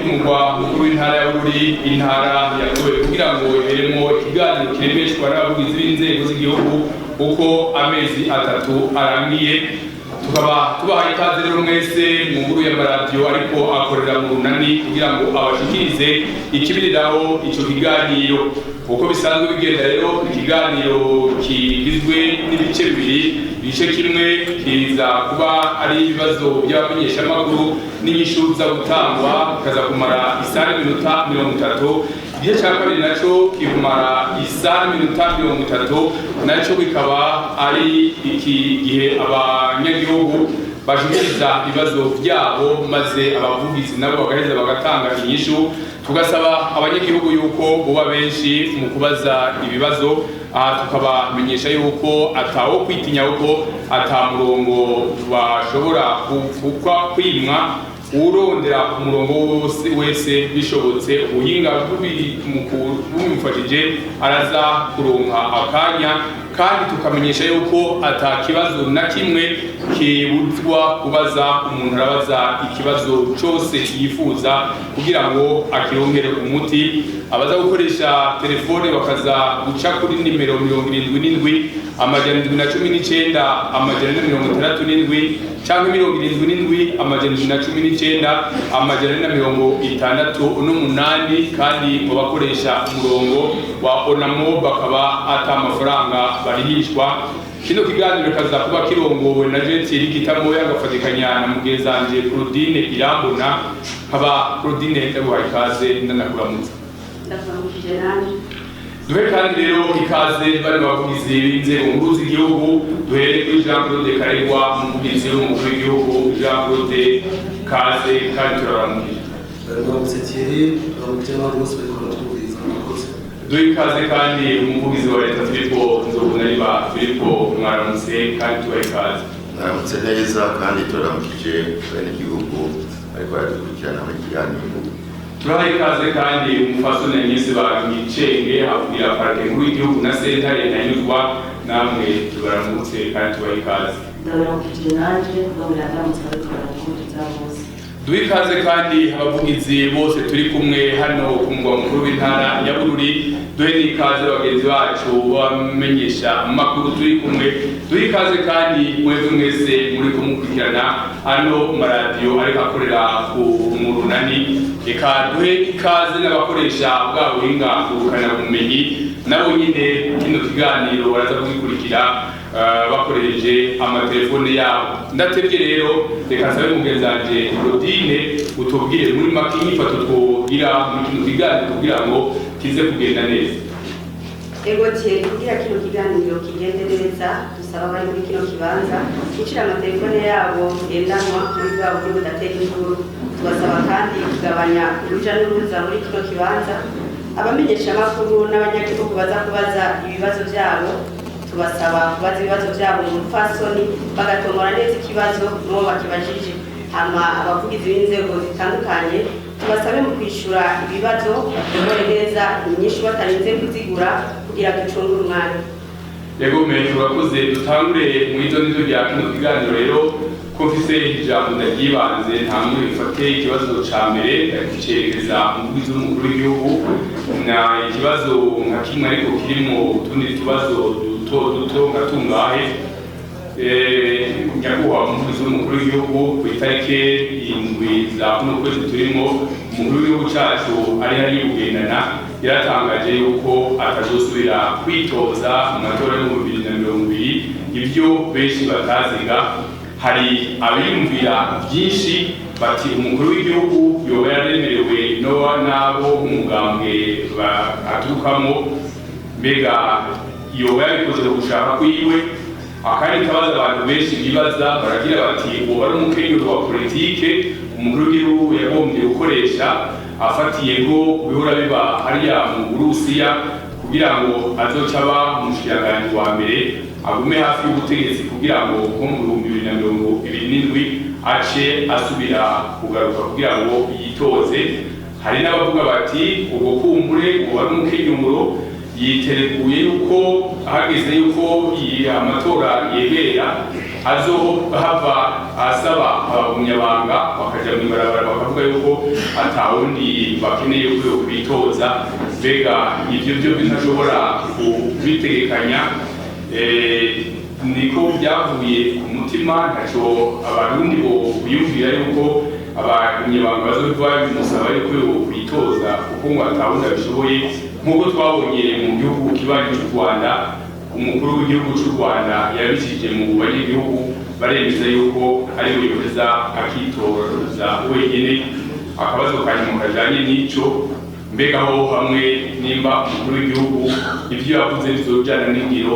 ku mugwa mukuru w'intara ya Bururi, intara yatowe kugira ngo iberemwo ikiganiro kiremeshwa n'abavugizi b'inzego z'igihugu uko amezi 3 arangiye. Tukaba tubahaye ikaze rero mwese mu nkuru y'amaradiyo ariko akorera mu runani kugira ngo abashikirize ikibiriraho ico kiganiro. Uko bisanzwe bigenda rero, ikiganiro kigizwe n'ibice bibiri. Igice kimwe kiza kuba ari ibibazo by'abamenyeshamakuru n'inyishu za gutangwa, bikaza kumara isaha n'iminota 30. Igice cya kabiri naco kikumara isaha n'iminota 30, naco bikaba ari iki gihe abanyagihugu bashikiriza ibibazo byabo, maze abavugizi nabo bagaheza bagatanga inyishu. Tugasaba abanyagihugu yuko boba benshi mu kubaza ibibazo. Aha tukabamenyesha yuko atawo kwitinya, kuko ata murongo bashobora kwimwa. Urondera umurongo wose wese bishobotse, ubuhinga bumufashije araza kuronka akanya. Kandi tukamenyesha yuko ata kibazo na kimwe kibuzwa kubaza. Umuntu arabaza ikibazo cose yifuza kugira ngo akironkere umuti. Abaza gukoresha telefone bakaza guca kuri nimero 77 719 467 canke 77 719 468. Kandi mu bakoresha umurongo wa Onamo bakaba ata amafaranga barihishwa. Kino kiganiro kaza kuba kirongowe na Gentile Gitamoya, agafatikanya na mugenzanje Claudine Irambona. Kaba Claudine, ndaguhaye ikaze, ndanakuramutsa. Ndakuramukije nanjye. Duhe kandi rero ikaze bari bavugizi b'inzego nkuru z'igihugu. Duhere kuri Jean Claude Karegwa, umuvugizi w'umukuru w'igihugu. Jean Claude, kaze kandi turabaramukije. Ndaramutse Thierry, ndaramutse n'abandi bose bariko baratwumviriza, murakoze. Duhe ikaze kandi umuvugizi wa leta Filipo Nzobonariba. Filipo, mwaramutse kandi tubahe ikaze. Mwaramutse neza, kandi turaramukije abenegihugu bariko baradukurikirana muri kiganiro. Turaha ikaze kandi umufasoni Agnès Bangicenge, avugira parike nkuru y'igihugu na sentare ntanyuzwa. Namwe tubaramutse kandi tubahe ikaze. Ndabaramukije nanjye, ndongera ndamutse ariko baratwumviriza bose. Duhe ikaze kandi abavugizi bose turi kumwe hano ku mugwa mukuru w'intara ya Bururi. Duhe n'ikaze bagenzi bacu bamenyesha amakuru turi kumwe. Duhe ikaze kandi mwebwe mwese muri kumukurikirana ano maradiyo ariko akorera ku mu runani. Reka duhe ikaze n'abakoresha bwa buhinga ngurukanabumenyi, nabo nyine kino kiganiro baraza kugikurikira bakoresheje amatelefone yabo. Ndatevye rero, reka nsabe mugenzi wanje Claudine utubwire muri make inyifato twogira muri kino kiganiro kugira ngo kize kugenda neza. Ego Thierry, kugira kino kiganiro kigende neza, dusaba abari muri kino kibanza gucira amatelefone yabo ngendanwa muri bwa buryo budatera induru. Tubasaba kandi kugabanya uruja n'uruza muri kino kibanza. Abamenyeshamakuru n'abanyagihugu baza kubaza ibibazo byabo, tubasaba kubaza ibibazo byabo mu rupfasoni, bagatomora neza ikibazo n'uwo bakibajije. Hama abavugizi b'inzego zitandukanye tubasabe mu kwishura ibibazo batomore neza inyishu batarinze kuzigura, kugira ducunge umwanya. Yego me, urakoze. Dutangure mu izo nizo rya kino kiganiro rero. Ko mfise ijambo ndaryibanze, ntangure mfate ikibazo ca mbere ndagicerekeza umuvugizi w'umukuru w'igihugu, na ikibazo nka kimwe ariko kirimwo utundi tubazo duto duto nka tungahe. Nyakubahwa umuvugizi w'umukuru w'igihugu, ku itariki 7 za kuno kwezi turimo, umukuru w'igihugu cacu ari hari kugendana yaratangaje yuko atazosubira kwitoza mu matora y'2020. Ibyo benshi bataziga, hari abiyumvira byinshi bati umukuru w'igihugu yoba yaremerewe n'abo umugambwe aturukamo, mbega yoba yabikoze ku gushaka kwiwe? Akandi kabazo abantu benshi bibaza, baragira bati uwo ari umukenyuro wa politike umukuru w'igihugu yagombye gukoresha, afatiye ngo bihora biba hariya mu Burusiya, kugira ngo azoca aba umushikiranganji wa mbere, agume hafi y'ubutegetsi, kugira ngo nko mu 2027 ace asubira kugaruka kugira ngo yitoze. Hari n'abavuga bati ubwo kumbure uwo ari umukenyuro, yiteguye yuko hageze yuko amatora yegera. Azohava asaba abagumyabanga bakaja mw'ibarabara bakavuga yuko atawundi bakeneye yuko yokwitoza? Mbega ivyo byo ntashobora kubitegekanya? Niko byavuye ku mutima, ntaco Abarundi bo biyumvira yuko abagumyabanga bazova bimusaba yuko yokwitoza, kuko ngo atawundi abishoboye, nk'uko twabonye mu gihugu kibanyi cy'u Rwanda, umukuru w'igihugu cy'u Rwanda yabishije mu banyagihugu, baremeza yuko ari we yoheza akitoza wenyine. Akabazo ka nyuma kajanye n'ico: mbega ho hamwe nimba umukuru w'igihugu ivyo yavuze bizojana n'ingiro,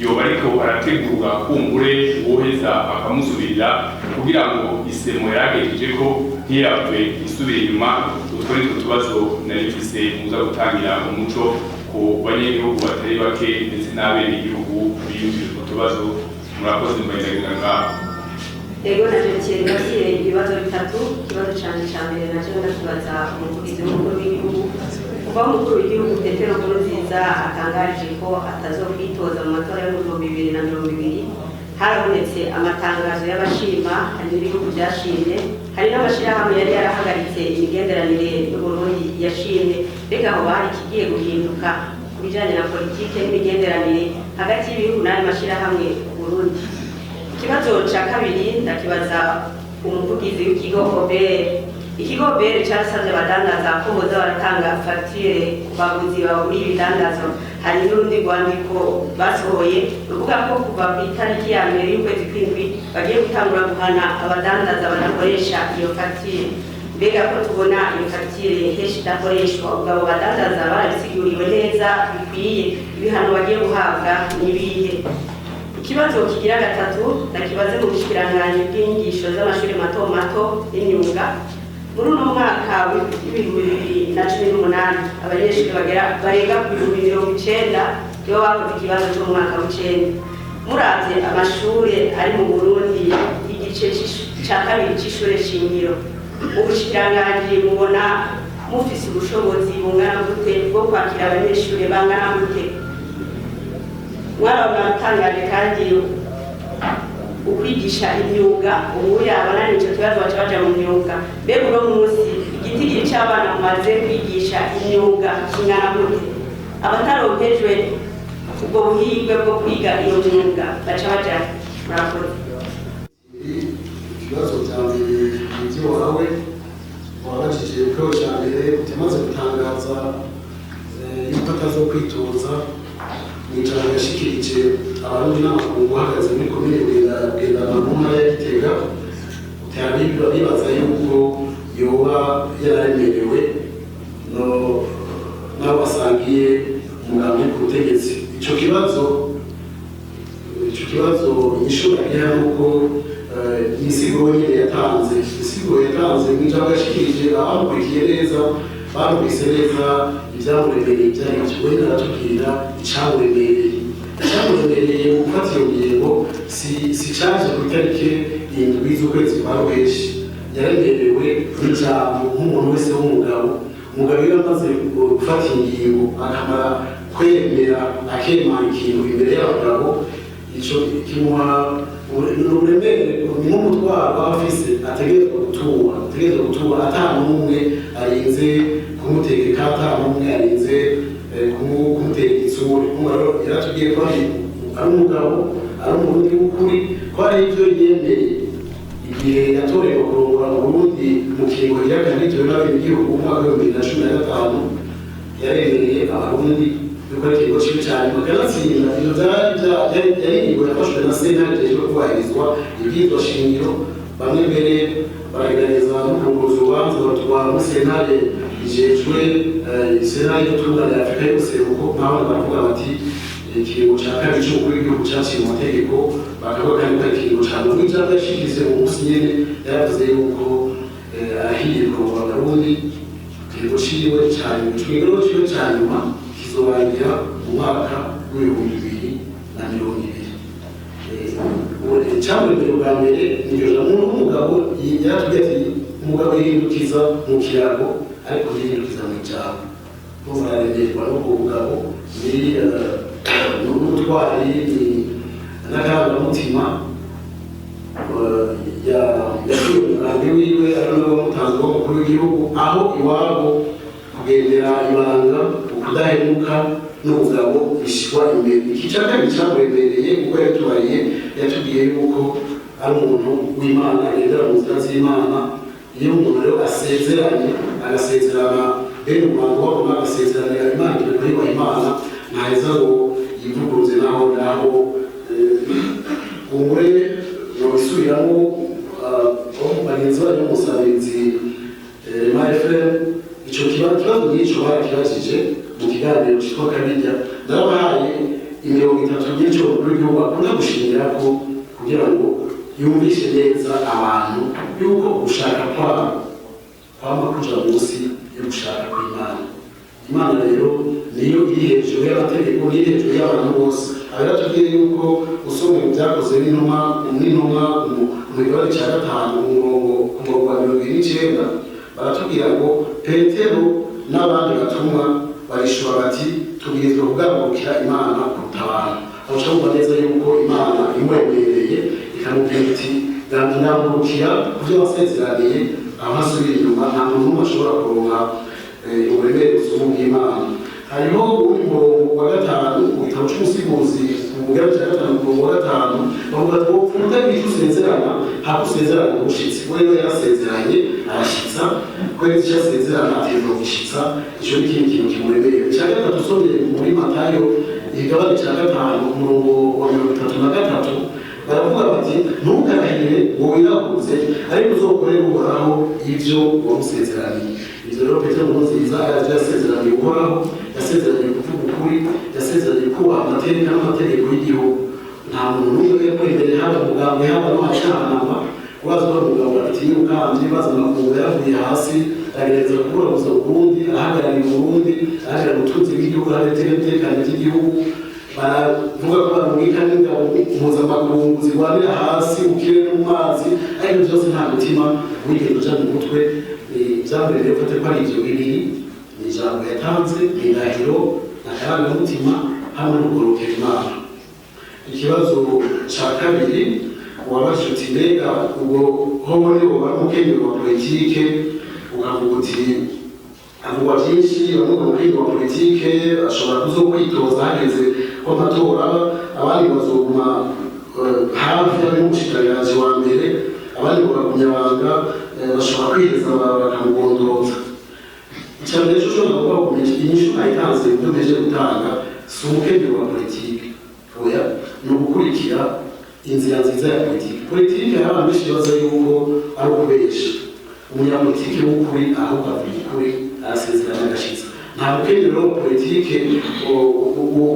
yoba ariko arategura kumbure woheza akamusubirira kugira ngo isemo yaragejeje ko ntiyapfe isubira inyuma? Utwo ni two tubazo nari mfise, muza gutangira umuco ku banyagihugu batari bake ndetse n'abenegihugu biyumvira utwo tubazo. Murakoze, mbahizagira ngaho. Ego, na Thierry basiye ibibazo bitatu. Ikibazo canje ca mbere naje ndakibaza umuvugizi w'umukuru w'igihugu. Kuva umukuru w'igihugu Petero Nkurunziza atangarije ko atazokwitoza mu matora yo mu 2020, harabonetse amatangazo y'abashima, hari n'ibihugu byashimye, hari n'amashirahamwe yari yarahagaritse imigenderanire n'Uburundi yashimye. Mbega aho hari ikigiye guhinduka ku bijanye na politike n'imigenderanire hagati y'ibihugu n'ayo mashirahamwe ku Burundi? Ikibazo cya kabiri ndakibaza umuvugizi w'ikigo OBR. Ikigo OBR cyarasabye abadandaza ko boza baratanga fagitire ku baguzi baguriye ibidandazo. Hari n'urundi rwandiko basohoye ruvuga ko kuva ku itariki ya 1 y'ukwezi kw'indwi bagiye gutangura guhana abadandaza badakoresha iyo fagitire. Mbega ko tubona iyo fagitire henshi idakoreshwa, ubwo abo badandaza barabisiguriwe neza bikwiye? Ibihano bagiye guhabwa n'ibihe? Ikibazo kigira gatatu ndakibaze mu bushikiranganji bw'inyigisho z'amashuri mato mato y'imyuga. Muri uno mwaka w'2018, abanyeshuri bagera barenga ku 90,000 nibo bakoze ikibazo cyo mu mwaka w'icenda. Muravye amashuri ari mu Burundi, igice ca kabiri c'ishure shingiro, ubushikiranganji mubona mufise ubushobozi bungana gute bwo kwakira abanyeshuri bangana gute? Mwarabatangaje kandi ukwigisha imyuga, ubu abananiye ico kibazo baca baja mu myuga. Mbega uno munsi igitigiri c'abana mumaze kwigisha imyuga kingana gute? Abataronkejwe ubwo buhirwe bwo kwiga iyo myuga baca baja? Murakoze. Ibibazo bya mbere ni iby'iwawe wabajije. Ikibazo cya mbere, utamaze gutangaza yuko atazokwitoza, mu ijambo yashikirije Abarundi n'amakungu uhagaze muri komine Bugendana mu ntara ya Gitega, bibaza yuko yoba yararemerewe n'abo basangiye umugambi ku butegetsi. Ico kibazo inyishu bagiha nuko insiguro nyene yatanze, insiguro yatanze mu ijambo yashikirije, abamukurikiye neza barumvise neza ibyamuremereye ibyo ari byo. We aratubwira icamuremereye. Icamuremereye mu gufata iyo ngingo si caje ku itariki 7 z'ukwezi kwa Ruheshi. Yaremerewe n'ijambo nk'umuntu wese w'umugabo. Umugabo iyo amaze gufata ingingo, akamara kwemera, akemanga ikintu imbere y'abagabo, ico kimuha uburemere, ni nk'umutwaro aba afise ategerezwa gutura ata n'umwe arinze kumutegeka, ata n'umwe arinze kumutera igitsure. Kumva rero yaratubwiye ko ari umugabo, ari Umurundi w'ukuri, ko hari ibyo yemeye igihe yatorerwa kurongora Uburundi mu kiringo cy'akabitewe n'abenegihugu mu mwaka w'2015. Yaremereye Abarundi yuko ari ikiringo ciwe ca nyuma, kanatsinda ivyo yari ingingo yafashwe na sentare ijejwe kubahirizwa ibwirizwa shingiro. Bamwe mbere baragerageza no kunguruza urubanza, batwara muri sentare ijejwe sentare y'ubutungane ya Afurika y'ubuseruko, naho baravuga bati ikiringo ca kabiri c'umukuru w'igihugu caciye mu mategeko, bakavuga kandi ko ari ikiringo ca nyuma. Ijambo yashikirije mu munsi nyene, yaravuze yuko arahiye kurongora Abarundi ikiringo ciwe ca nyuma. Ico kiringo ciwe ca nyuma kizorangira mu mwaka w'2020. Icyamuremereye bwa mbere ni iryo jambo. Umuntu w'umugabo yaratubwiye ati umugabo yihindukiza mu kirago, ariko yihindukiza mu ijambo. Ndumva araremerwa n'ubwo bugabo, ni n'ubutwari, ni n'akarangamutima. Yakuye umugambi wiwe ari nawe wamutanze w'umukuru w'igihugu, aho iwabo kugendera ibanga, ukudahemuka n'ubugabo bishyirwa imbere. Iki cya kabiri cyamuremereye kuko yatubariye, yatubwiye yuko ari umuntu w'Imana, agendera mu nzira z'Imana. Iyo umuntu rero asezeranye, agasezerana bene umuhango wabo, agasezeranira Imana, imbere kuyubaha Imana, ntaheza ngo yivuguruze. Naho kumbure nobisubiramo, bagenzi banyu b'umusabizi ma FM, ico kibazo nk'ico barakibajije mu kiganiro citwa Kabirya. Ndarabahaye imirongo itatu y'icyo umukuru w'igihugu akunda gushingirako kugira ngo yumvishe neza abantu yuko ugushaka kwabo kwama kuja munsi yo gushaka kw'Imana. Imana rero niyo iri hejuru y'amategeko, niyo iri hejuru y'abantu bose. Aha yaratubwiye yuko usomye mu Byakozwe n'Intumwa mu migabane cya gatanu, umurongo ku murongo wa 79, baratubwira ngo Petero n'abandi batumwa barishura bati: "Tubwirizwa kugabukira Imana kuruta abantu." Aho uca wumva neza yuko Imana imwemereye, ikamubwira iti: "Ndamurukira ku byo wasezeraniye," aho asubira inyuma, nta muntu n'umwe ashobora kuronka uburemere busumba ubw'Imana. Hariho uwundi murongo wa gatanu mu gitabo c'Umusiguzi, mu mugabane cya gatanu, ku murongo wa gatanu, bavuga ngo: "Pfunda icyo usezerana, hako usezerana ubushitsi." We rero yarasezeranye arashitsa, ko rero icyo asezerana ategerezwa gushitsa. Ico ni ikindi kintu kimuremereye. Icya gatatu, usomye muri Matayo igabane cya gatanu, ku murongo wa 33, baravuga bati: "Ntukarahire ngo wirahuze, ariko uzokorere Uhoraho ibyo wamusezeraniye." Ibyo rero Petero Nkurunziza yaje yasezeraniye Uhoraho, yasezeraniye kuvuga ukuri, yasezeraniye kubaha amateka n'amategeko y'igihugu. Nta muntu n'umwe yamuri imbere, haba mugambwe, haba no hacanama. Urazi ko ari umugabo atinya ubukambye, baza amakungu yaravuye hasi, aragerageza kuburabuza Uburundi, ahagarariye Uburundi, ahagarariye ubutunzi bw'igihugu, ahagarariye umutekano by'igihugu. Baravuga ko barumwika n'ingabo mpuzamakungu zirwanira hasi mu kirere no mu mazi, ariko byose nta mutima wigeze uja mu mutwe. Ivyambere rero ufate ko ari ivyo bibiri: ni ijambo yatanze, ni indahiro, akarangamutima hamwe no kugororokera Imana. Ikibazo ca kabiri wabajije uti: "Mbega ubwo hoho ni woba umukenyero wa politike?" Ukavuga uti havugwa byinshi, bamwe ngo umukenyero wa politike ashobora kuzokwitoza hageze ko amatora aba, abandi bazoguma hafi y'umushikiranganji wa mbere, abandi ngo bagumyabanga bashobora kwiheza bakamugondoza. Icya mbere cyo ushobora kuvuga kumenya inyishu nayitanze, ibyo mpejeje gutanga, si umukenyero wa politike, oya, ni ugukurikira inzira nziza ya politike. Politike hari abantu benshi bibaza yuko ari ukubesha. Umunyapolitike w'ukuri ahubwo avuga ukuri, arasezerana agashitsa. Nta mukenyero wa politike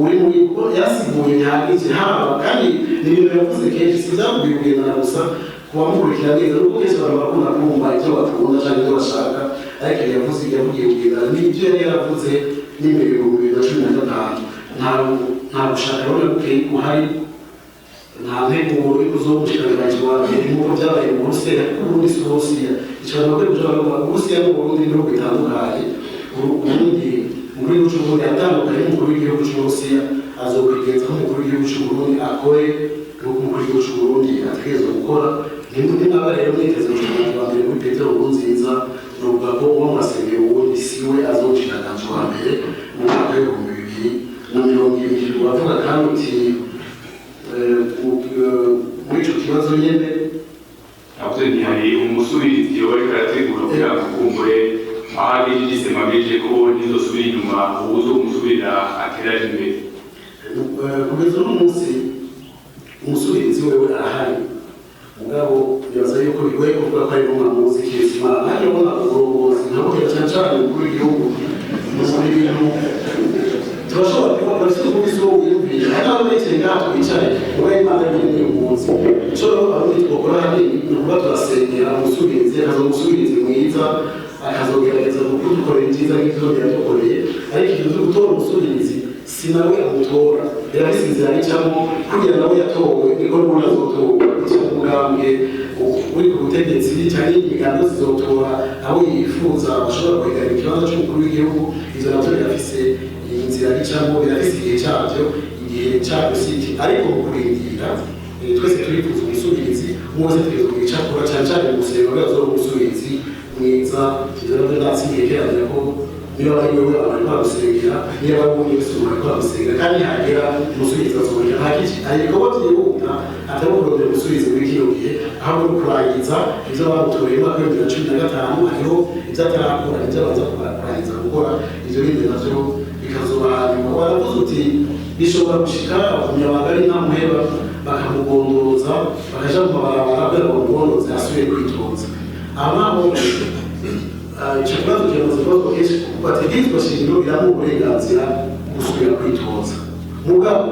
uri muri, kuko yarasiguye bihagije. Haba kandi ni ibintu yavuze kenshi, si byavuye kugendana gusa kubamukurikira neza, nuko kenshi abantu bakunda kumva ibyo bakunda cyangwa ibyo bashaka, ariko yavuze, yavugiye kugendana n'ibyo yari yaravuze n'imbere 2015. Nta gushaka rero bukeye kuhari, nta nteguro yo kuzomushikiranganji wa mbere nk'uko byabaye mu Burusiya, kuko Uburundi si Uburusiya. Ico abantu bakwiye kuja baravuga, Uburusiya n'Uburundi ni ibihugu bitandukanye. Uburundi, umukuru w'igihugu c'Uburundi atandukanye n'umukuru w'igihugu c'Uburusiya. Azokwigenza nk'umukuru w'igihugu c'Uburundi, akore nk'uko umukuru w'igihugu c'Uburundi ategerezwa gukora. Nimwaba rero mwiteze umushikiranganji wa mbere muri Petero Nkurunziza, novuga ko uwo murasengera uwundi, siwe azoba umushikiranganji wa mbere mu mwaka w'2020. Uravuga kandi uti muri ico kibazo nyene Navuze nti hari umusubirizi wariko arategura kugira ngo kumbure aho agejeje isema agejeje ko ntizosubira inyuma, uwuzo umusubirira ateraje imbere. Kugeza uno munsi umusubirizi wewe arahari, mugabo bibaza yuko bigoye kuvuga ko ari n'umwe keretse Imana. Nanjye ubona uburongozi nkabubwira cyane cyane umukuru w'igihugu ni ibintu turashobora kuba uretse kuba isi wowe wiyumvira, hari n'abo bicaye ngaha twicaye wowe Imana yonyine uyu munsi. Icyo rero abarundi twakora ahanini ni ukuba turasengera umusubirizi, akaza umusubirizi mwiza, akazogerageza kudukorera ibyiza nk'ibyo yadukoreye. Ariko ibyo byo gutora umusubirizi, si nawe amutora, birafise inzira bicamo. Kugira nawe yatowe niko n'ubundi azotorwa, icyo umugambwe uri ku butegetsi cyangwa imigambi zizotora abo yifuza bashobora kwegeranya ikibanza cy'umukuru w'igihugu. Ivyo navyo birafise inzira bicamo, birafise igihe cyabyo, igihe cyabyo si iki. Ariko mu kurindira Twese turifuza umusubirizi, umwe wese ategerezwa kugira ico akora, cane cane mu gusenga kugira azobe umusubirizi mwiza. Ivyo navyo ndatsingekeranya ko niba ari wewe abantu bariko baragusengera, niba ari uwundi wese umuntu ariko aragusengera, kandi hagera umusubizi azoboneka. Nta kiki, hari ibikorwa vyihuta atari ukurondera umusubizi muri kino gihe, ahubwo no kurangiza ivyo bamutoreye mu mwaka w'2015. Hariho ivyo atarakora, ivyo abanza kurangiza gukora, ivyo bindi navyo bikazoba hanyuma. Waravuze uti bishobora gushika umunyamabanga ari ntamuheba, bakamugondoza, bakaja mu mabarabara kugira ngo bamugondoze asubire kwitoza. Aho naho ico kibazo kiramaze kubazwa kenshi, kuko ategerezwa shingiro iramuha uburenganzira bwo gusubira kwitoza, mugabo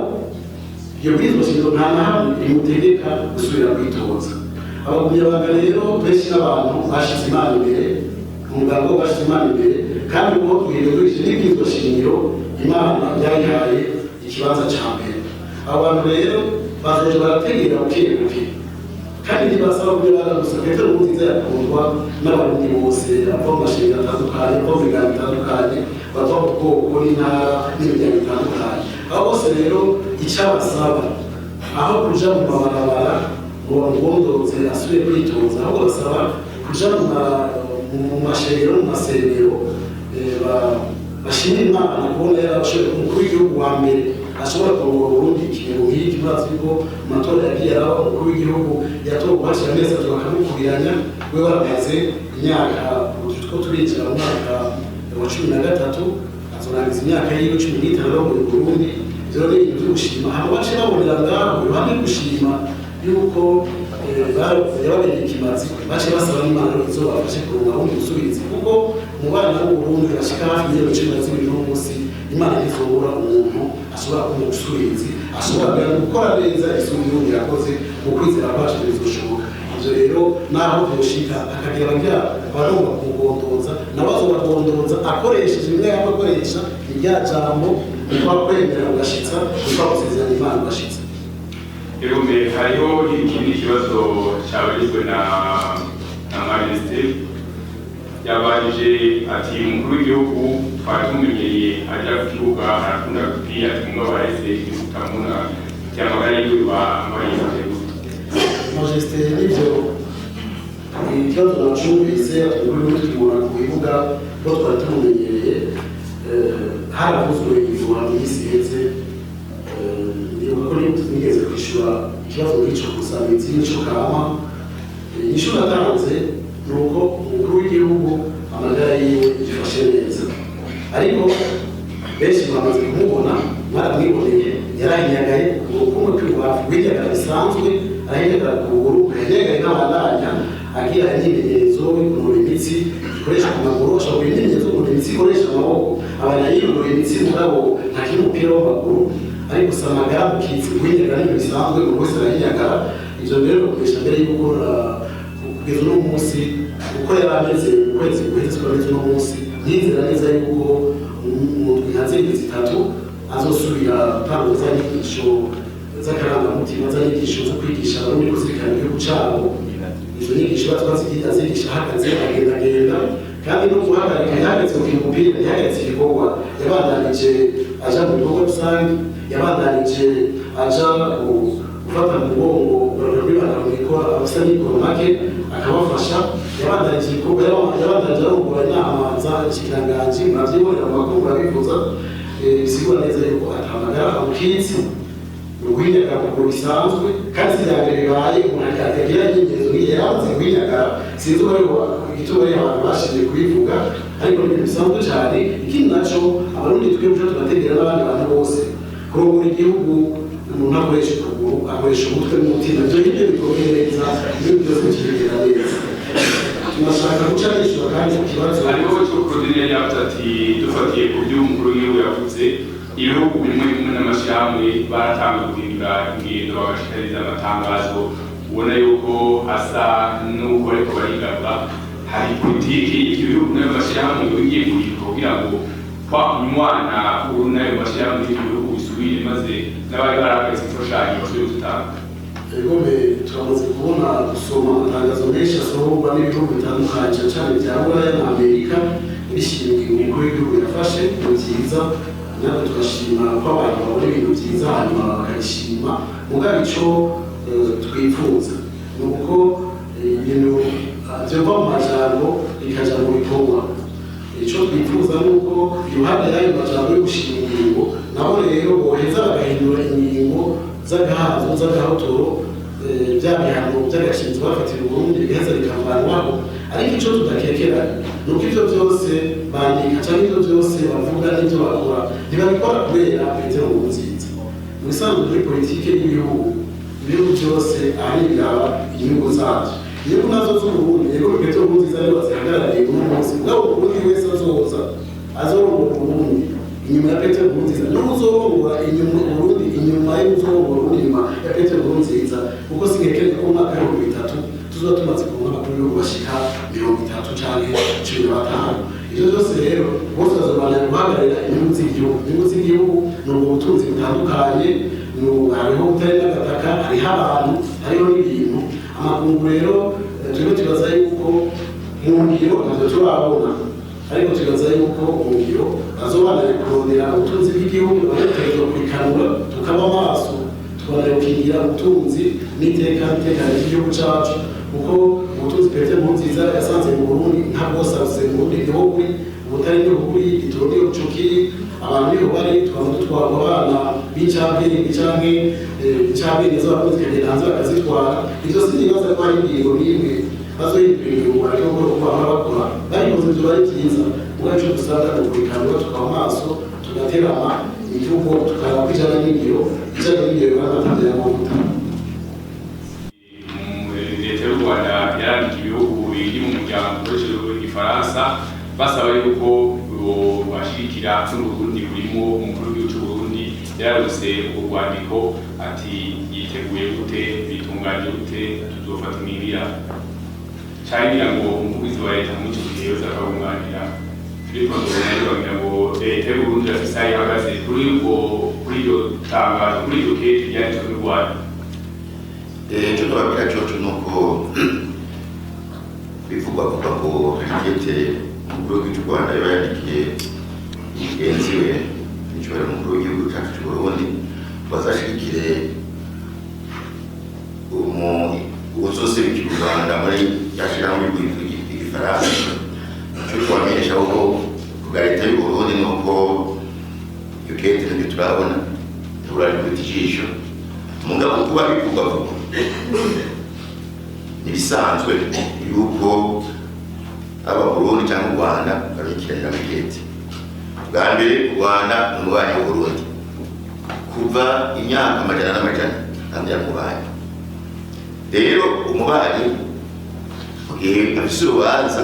iyo bwirizwa shingiro nta na hamwe rimutegeka gusubira kwitoza. Abagumyabanga rero benshi n'abantu bashize Imana imbere, umuganga wo bashize Imana imbere, kandi uko duhindurije n'ibwirizwa shingiro, Imana yayihaye ikibanza ca mbere. Abo bantu rero bazoja barategera buke buke, kandi ntibasaba kubibaga gusa. Petero Nkurunziza yakundwa n'Abarundi bose, bava mu mashengero atandukanye, bava mu biganiro bitandukanye, bava mu bwoko n'intara n'imiryango itandukanye. Abo bose rero icabasaba, aho kuja mu mabarabara ngo bamugondoze asubire kwitoza, ahubwo basaba kuja mu mashengero no mu masengero, bashimira Imana kubona yarashoboye umukuru w'igihugu wa mbere ashobora kurongora Uburundi ikiringo nk'iki. Murazi yuko mu matora yagiye araba, umukuru w'igihugu yatorwa haciye amezi 3 bakamukuriranya, we waramaze imyaka, ubu turiko turinjira mu mwaka wa 13, azorangiza imyaka yiwe 15 arongoye Uburundi. Ivyo rero ni ibintu vyo gushima. Hama bace babonera ngaho iruhande yo gushima yuko yababereye ikimazi, bace basaba n'Imana ko izobafashe kuronka wundi musubizi, kuko mu bana b'Uburundi bashika hafi miliyoni 12 n'umunsi, Imana ntizobura umuntu ashobora kuba umusubizi, ashobora gukora neza isumba igihugu yakoze. Mu kwizera kwacu bizoshoboka. Ivyo rero naho vyoshika akagira abagira abagomba kumugondoza, nawe azobagondoza akoresheje bimwe yaba akoresha irya jambo: ni kwa kwemera ugashitsa, ni kwa gusezerana Imana ugashitsa. Erume, hariho ikindi kibazo cyabajijwe na Majesté. Yabajije ati: "Umukuru w'igihugu twari tumenyereye ajya ku kibuga, arakunda gupira, ati mugabo araheze tutamubona, cyamagara yiwe bayifate gute?" Majesté, nivyo, ikibazo nacumvise. Umukuru w'igihugu tukimubona ku bibuga ko twari tumumenyereye, haravuzwe ibihuha mu minsi iheze. Ndibuka ko nigeze kwishura ikibazo nk'ico gusa y'imico kama. Inyishu natanze ni uko umukuru w'igihugu amagara yiwe yifashe neza, ariko benshi bamaze kumubona, mwaramwiboneye, yarahinyagaye ukuguru kumwe kw'ibubafu, guhinyagara bisanzwe, arahinyagara ku kuguru, yahinyagaye nk'abandanya agira imyimenyerezo yo kunura imitsi ikoresha ku maguru. Ashobora kugira imyimenyerezo yo kunura imitsi ikoresha amaboko, abana yinonora imitsi, mugabo ntakina umupira w'amaguru. Ariko gusa amagara mukitsi, guhinyagara ni ibintu bisanzwe, umuntu wese arahinyagara. Ivyo rero bakoresha mbere y'uko kugeza uno munsi uko yari ameze mu kwezi guheze siko ameze uno munsi. Ndizera neza yuko mu ndwi nka zindi 3 azosubira gutanga za nyigisho z'akarangamutima, za nyigisho zo kwigisha Abarundi kuzirikana igihugu cabo. Izo nyigisho batwazigira azigisha ahagaze, agendagenda, kandi no guhagarika yahagaritse gukina umupira, ntiyahagaritse igikorwa. Yabandanije aja mu bikorwa rusange, yabandanije aja gufata mu mugongo barabibana mu mikoro, abafite amikoro make akabafasha. Yabandanije ibikorwa, yabandanije arongora inama za nshikiranganji, muravyibonera mu makuru, murabivuza. Bisigura neza yuko atamagara amukitse, ni uguhinyagara kuguru bisanzwe, kandi si irya mbere bibaye umuntu yagira imyimenyerezo nk'iyi. Yarabuze guhinyagara, sinzi uko ariho igituma ariho abantu bashimye kubivuga, ariko ni ibintu bisanzwe cyane. Ikindi naco, Abarundi twebwe tubategera n'abandi bantu bose, kurongora igihugu umuntu akoresha ukuguru, akoresha umutwe n'umutima. Ibyo nibyo bikomeye neza, ibyo byose bikigenda neza. Tunashaka guca nishyura kandi ku kibazo. Hariho icyo Claudine yavuze ati: "Dufatiye ku byo umukuru w'igihugu yavuze, ibihugu bimwe bimwe n'amashyirahamwe baratanga guhindura ingendo, bagashikiriza amatangazo ubona yuko asa n'uko ariko barigarura. Hari politiki y'ibyo bihugu n'ayo mashyirahamwe bigiye guhinduka kugira ngo kwa kunywana uru n'ayo mashyirahamwe y'ibyo bihugu bisubire, maze n'abari barahagaritse imfashanyo basubire gutanga?" Egome, turamaze kubona, gusoma amatangazo menshi asohorwa n'ibihugu bitandukanye, cyane cyane bya Buraya na Amerika, bishimira ingingo umukuru w'igihugu yafashe. Ni byiza, natwe tugashima ko abantu babona ibintu byiza hanyuma bakabishima. Mugabo ico Twifuza ni uko ibintu byova mu majambo bikaja mu bikorwa. Icyo twifuza ni uko iruhande y'ayo majambo yo gushima ingingo, nabo rero boheza bagahindura ingingo z'agahazo, z'agahotoro, bya bihano by'agashinzi bafatira Uburundi bigaheza bikavanwaho. Ariko icyo tudakekera ni uko ibyo byose bandika cyangwa ibyo byose bavuga n'ibyo bakora, ntibabikora kubera Petero Nkurunziza. Mu bisanzwe muri politike y'ibihugu, ibihugu byose ahanini biraba inyungu zabyo. Inyungu nazo z'Uburundi, yego, Petero Nkurunziza niwe bazihagarariye uno munsi, mugabo Umurundi wese azoza azorongora Uburundi inyuma ya Petero Nkurunziza, n'uzorongora inyuma Uburundi inyuma y'uzorongora Uburundi inyuma ya Petero Nkurunziza, kuko sinkekeranya ko mu mwaka w'2030 tuzoba tumaze kuronka abakuru b'ibihugu bashika 30 canke 15. Ivyo byose rero, bose bazobandanya guhagararira inyungu z'igihugu. Inyungu z'igihugu ni ubwo butunzi butandukanye, hariho ubutare n'agataka, hariho abantu, hariho n'ibintu. Amakungu rero, turimo tubaza yuko mu ngiro ntabyo turabona, ariko tubaza yuko mu ngiro bazobandanya kurondera ubutunzi bw'igihugu. Banategerezwa kubikanura, tukaba maso, tukabandanya gukingira ubutunzi n'iteka n'itekano ry'igihugu cacu, kuko ubutunzi Petero Nkurunziza yasanze mu Burundi nka bwose abuze mu Burundi. Niho buri, ubutare niho buri, igitoro niho kiri, abantu niho bari. Tukaba dutwarwa abana b'incabwenge canke incabwenge z'abarundi zikagenda hanze bakazitwara. Ivyo sinibaza ko hari ingingo n'imwe bazohindura ingingo, ariko gukora uko bahora bakora babikoze vyoba ari vyiza. Mugabo ico dusabwa ni ukurikanura, tukaba maso, tugaterama imvugo, tukaraba ko ijana n'ingiro, ijana n'ingiro bibana y'amavuta. Leta y'u Rwanda yarandika ibihugu biri mu muryango ukoresheje igifaransa, basaba yuko bashigikira n'Uburundi burimo. Umukuru w'igihugu c'Uburundi yararose urwo rwandiko, ati yiteguye gute, bitunganye gute, tuzofata imibira canke ngira ngo umuvugizi wa leta muri ico gihe yoza akabunganira. Philippe Nzobonariba, ngira ngo leta y'Uburundi irafise aho ihagaze kuri iryo tangazo, kuri iryo kete ryanditswe n'u Rwanda. Icyo nababwira cyoco ni uko bivugwa vuga ngo ikete umukuru w'igihugu cy'u Rwanda yaba yandikiye mugenzi we n'icyubahiro umukuru w'igihugu cyacu cy'u Burundi ngo azashigikire uwuzoserukira u Rwanda muri yashirahamwe ry'igifaransa. Icyo twamenyesha ko kubwa leta y'u Burundi ni uko iyo kete ntabyo turabona, turarikubita ijisho. Mugabo kuba bivugwa vuga ntibisanzwe yuko aba Burundi cyangwa u Rwanda barukiranira amakete. Bwa mbere, u Rwanda ni umubanyi w'u Burundi kuva imyaka amajana n'amajana, kandi yaramubanyi. Rero umubanyi mu gihe afise urubanza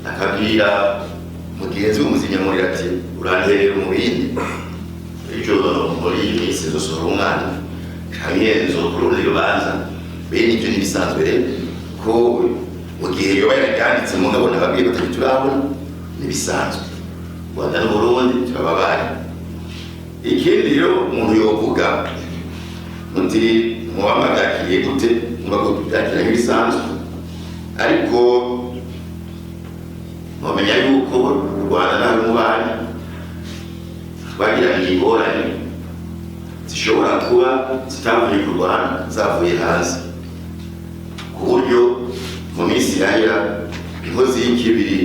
akabwira mugenzi w'umuzinyamuriro ati uranterera umubindi, ejo muri iyi minsi nzosohora umwana canke nzokora urundi rubanza, bene ibyo ntibisanzwe. Rero ko mu gihe yoba yararyanditse, mugabo nababwiye batari turabona, ntibisanzwe. Rwanda n'Uburundi turababaye. Ikindi rero umuntu yovuga muti muba mwabyakiye gute? Muba kubyakira nk'ibisanzwe, ariko mwamenya yuko u Rwanda nawe mubanyi twagiranye ingorane zishobora kuba zitavuye ku Rwanda, zavuye hanze, ku buryo mu minsi yahera inkozi y'ikibiri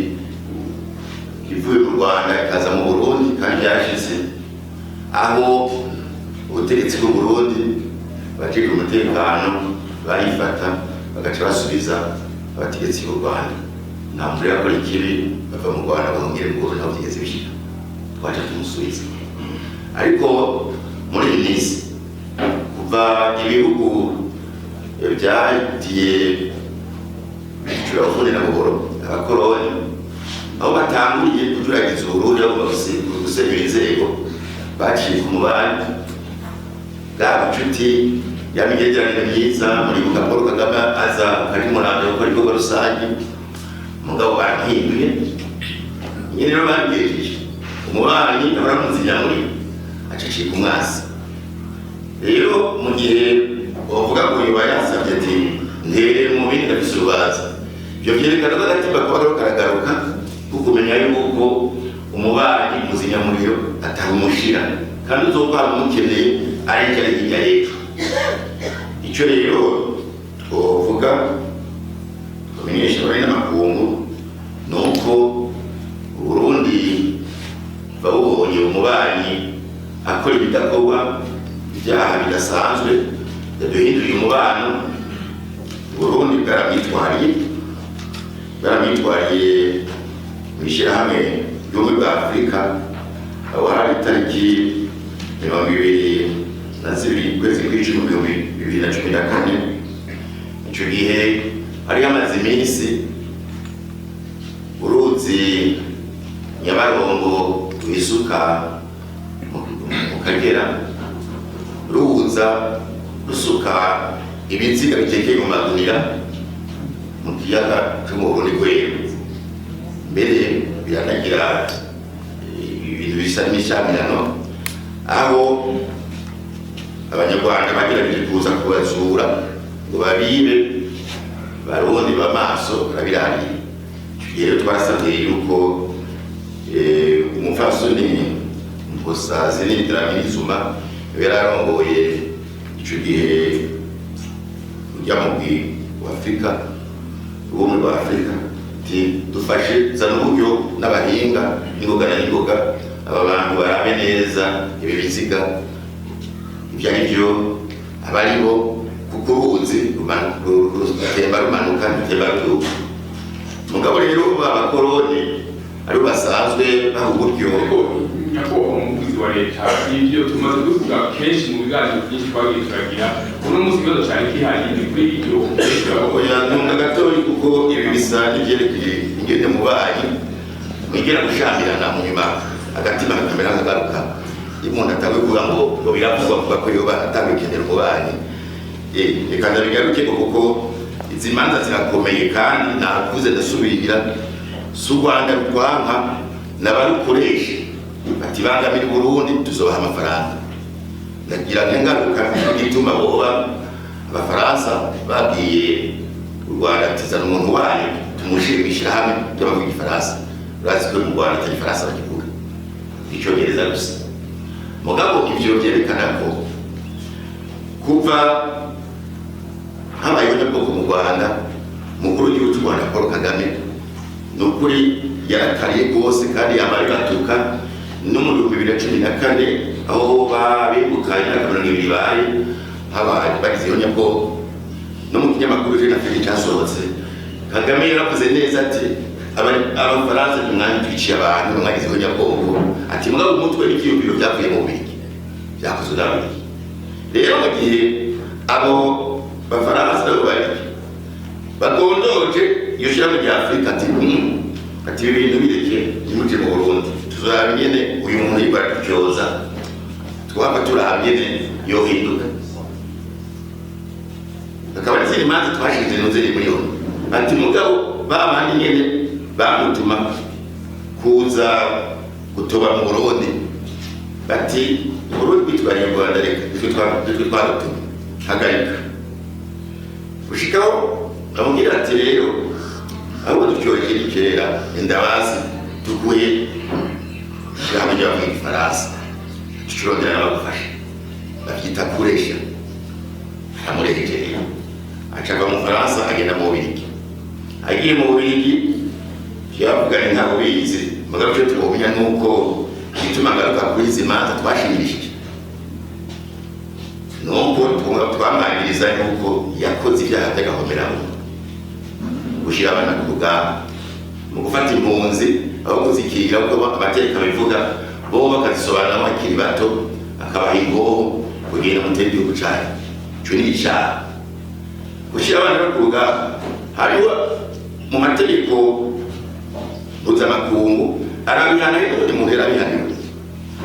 ivuye mu Rwanda ikaza mu Burundi, kandi byashize aho ubutegetsi bw'u Burundi, abajejwe umutekano barifata bagaca basubiza abategetsi b'u Rwanda. Nta muntu rero akora ikibi bava mu Rwanda bahungire mu Burundi, aho byigeze bishika twaca tumusubiza. Ariko muri iyi minsi, kuva ibihugu byagiye bicura ubundi na buhoro, abakoroni aho batanguriye kujuragiza Uburundi bagomba gusenyura inzego, baciye ku mubanyi bwa bucuti ya migenderanire myiza. Muribuka Paul Kagame aza ari Muramvya gukora ibikorwa rusange, mugabo barahinduye nyine. Rero babigejeje umubanyi ahora muzinyamuriro acacika umwasi. Rero mu gihe bavuga ngo yoba yasabye ati ntere mu bindi, ndafise urubanza, ivyo vyerekana ko agatimba kuba kariko karagaruka, kukumenya yuko umubanyi muzinyamuriro atari umushira, kandi uzokwama umukeneye ari ejo, ari hirya y'ejo. Icyo rero twovuga tumenyesha abari n'amakungu ni uko Uburundi babubonye umubanyi akora ibidakorwa, ibyaha bidasanzwe, yaduhinduriye umubano. Uburundi bwaramwitwariye mu ishyirahamwe ry'Ubumwe bwa Afurika, aho hari itariki 22 ukwezi kw'icumi 2014. Icyo gihe hari hamaze iminsi uruzi Nyabarongo rwisuka mu Kagera ruza rusuka ibiziga bitekeye mu magunira mu kiyaga cyo mu Burundi Rweru. Mbere biranagira ibintu bisa n'imishamirano, aho Abanyarwanda bagerageje kuza kubazura ngo babibe. Barundi b'amaso barabirariye. Icyo gihe rero twasabye yuko umupfasoni Nkosazana Dlamini Zuma yari arongoye ico gihe ujya mugwi wa Afurika, Ubumwe bwa Afurika, ati: "Dufashe, zana uburyo n'abahinga n'ingoga na n'ingoga, aba bantu barabe neza ibi biziga ibyo ari byo, abaribo, kuko uruzi rutemba rumanuka, rutemba ruduga." Mugabo rero abakoroni aribo basanzwe baha uburyo. Ariko nyakubahwa umuvugizi wa leta, ibyo tumaze kubivuga kenshi mu biganiro byinshi twagiye turagira. Uno munsi ikibazo cyari gihari ni kuri ibyo. Oya, ntunga gatoyi, kuko ibi bisa n'ivyerekeye ingene mubanyi mwigera gushamirana, mu nyuma agatima kakamera nkagaruka. Iyo umuntu atanguye kuvuga ngo biravugwa, kuvuga ko yoba atabikenera umubanyi. Reka ndabigarukeko, kuko izi manza zirakomeye kandi nakuze ndasubira. Si u Rwanda rutwanka, n'abarukoresha bati: "Bangamira Burundi, tuzobaha amafaranga." Ndagira nk'ingaruka igituma boba Abafaransa babwiye u Rwanda ati: "Zana umuntu wanyu tumushimisha hamwe ry'abavuga igifaransa." Urazi ko mu Rwanda atari igifaransa bakivuga, Icyongereza gusa. Mugabo ivyo vyerekana ko kuva habayeho nyabwoko mu Rwanda, umukuru w'igihugu cy'u Rwanda Paul Kagame ni ukuri yarakariye rwose, kandi yamara batuka no mu 2014, aho babibuka imyaka 20 bari habaye bagize iyo nyabwoko. No mu kinyamakuru Jeune Afrique cyasohotse, Kagame yaravuze neza ati: "Abafaransa ntimwanyitwiciye abantu, mwagize iyo nyabwoko." Ati: "Mugabo umutwe n'ivyiyumviro byavuye mu Bubirigi, byakozwe n'Ababirigi." Rero mu gihe abo Bafaransa nabo bari bagondoje iyo shirahamwe rya Afurika ati ati: "Ibi bintu bireke, ntimuje mu Burundi, tuzoraba ingene uyu muntu yibara turyoza, twaba turaba ingene yohinduka." Akaba n'izindi manza twashinze nuzeri muri yo, ati mugabo ba bandi nyene bamutuma kuza gutoba mu Burundi, bati: "Uburundi bwitwariye u Rwanda, reka nitwe twarutumye, hagarika." Gushikaho bamubwira ati: "Rero ahubwo dutyoheje ni kera indabazi, tuguhe ishyirahamwe ry'abavuga igifaransa, tucurondera n'abagufasha." Bavyita kuresha. Aramureheje rero, aca ava mu Faransa agenda mu Bubirigi. Agiye mu Bubirigi yavuganye, ntabwo bizi. Mugabo icyo twomenya ni uko igituma ngaruka kuri izi manza twashimishije ni uko twamwagiriza yuko yakoze ibyaha by'agahomeramo, gushyira abana ku rugamba, mu gufata impunzi aho kuzikira uko amategeko abivuga, bo bakazisobanura bakiri bato, akabaha ingoho kugenda mutera igihugu cyanyu. Ico ni icyaha, gushyira abana ku rugamba. Hariho mu mategeko mpuzamakungu arabihana, ariko undi muntu yarabihanirwa,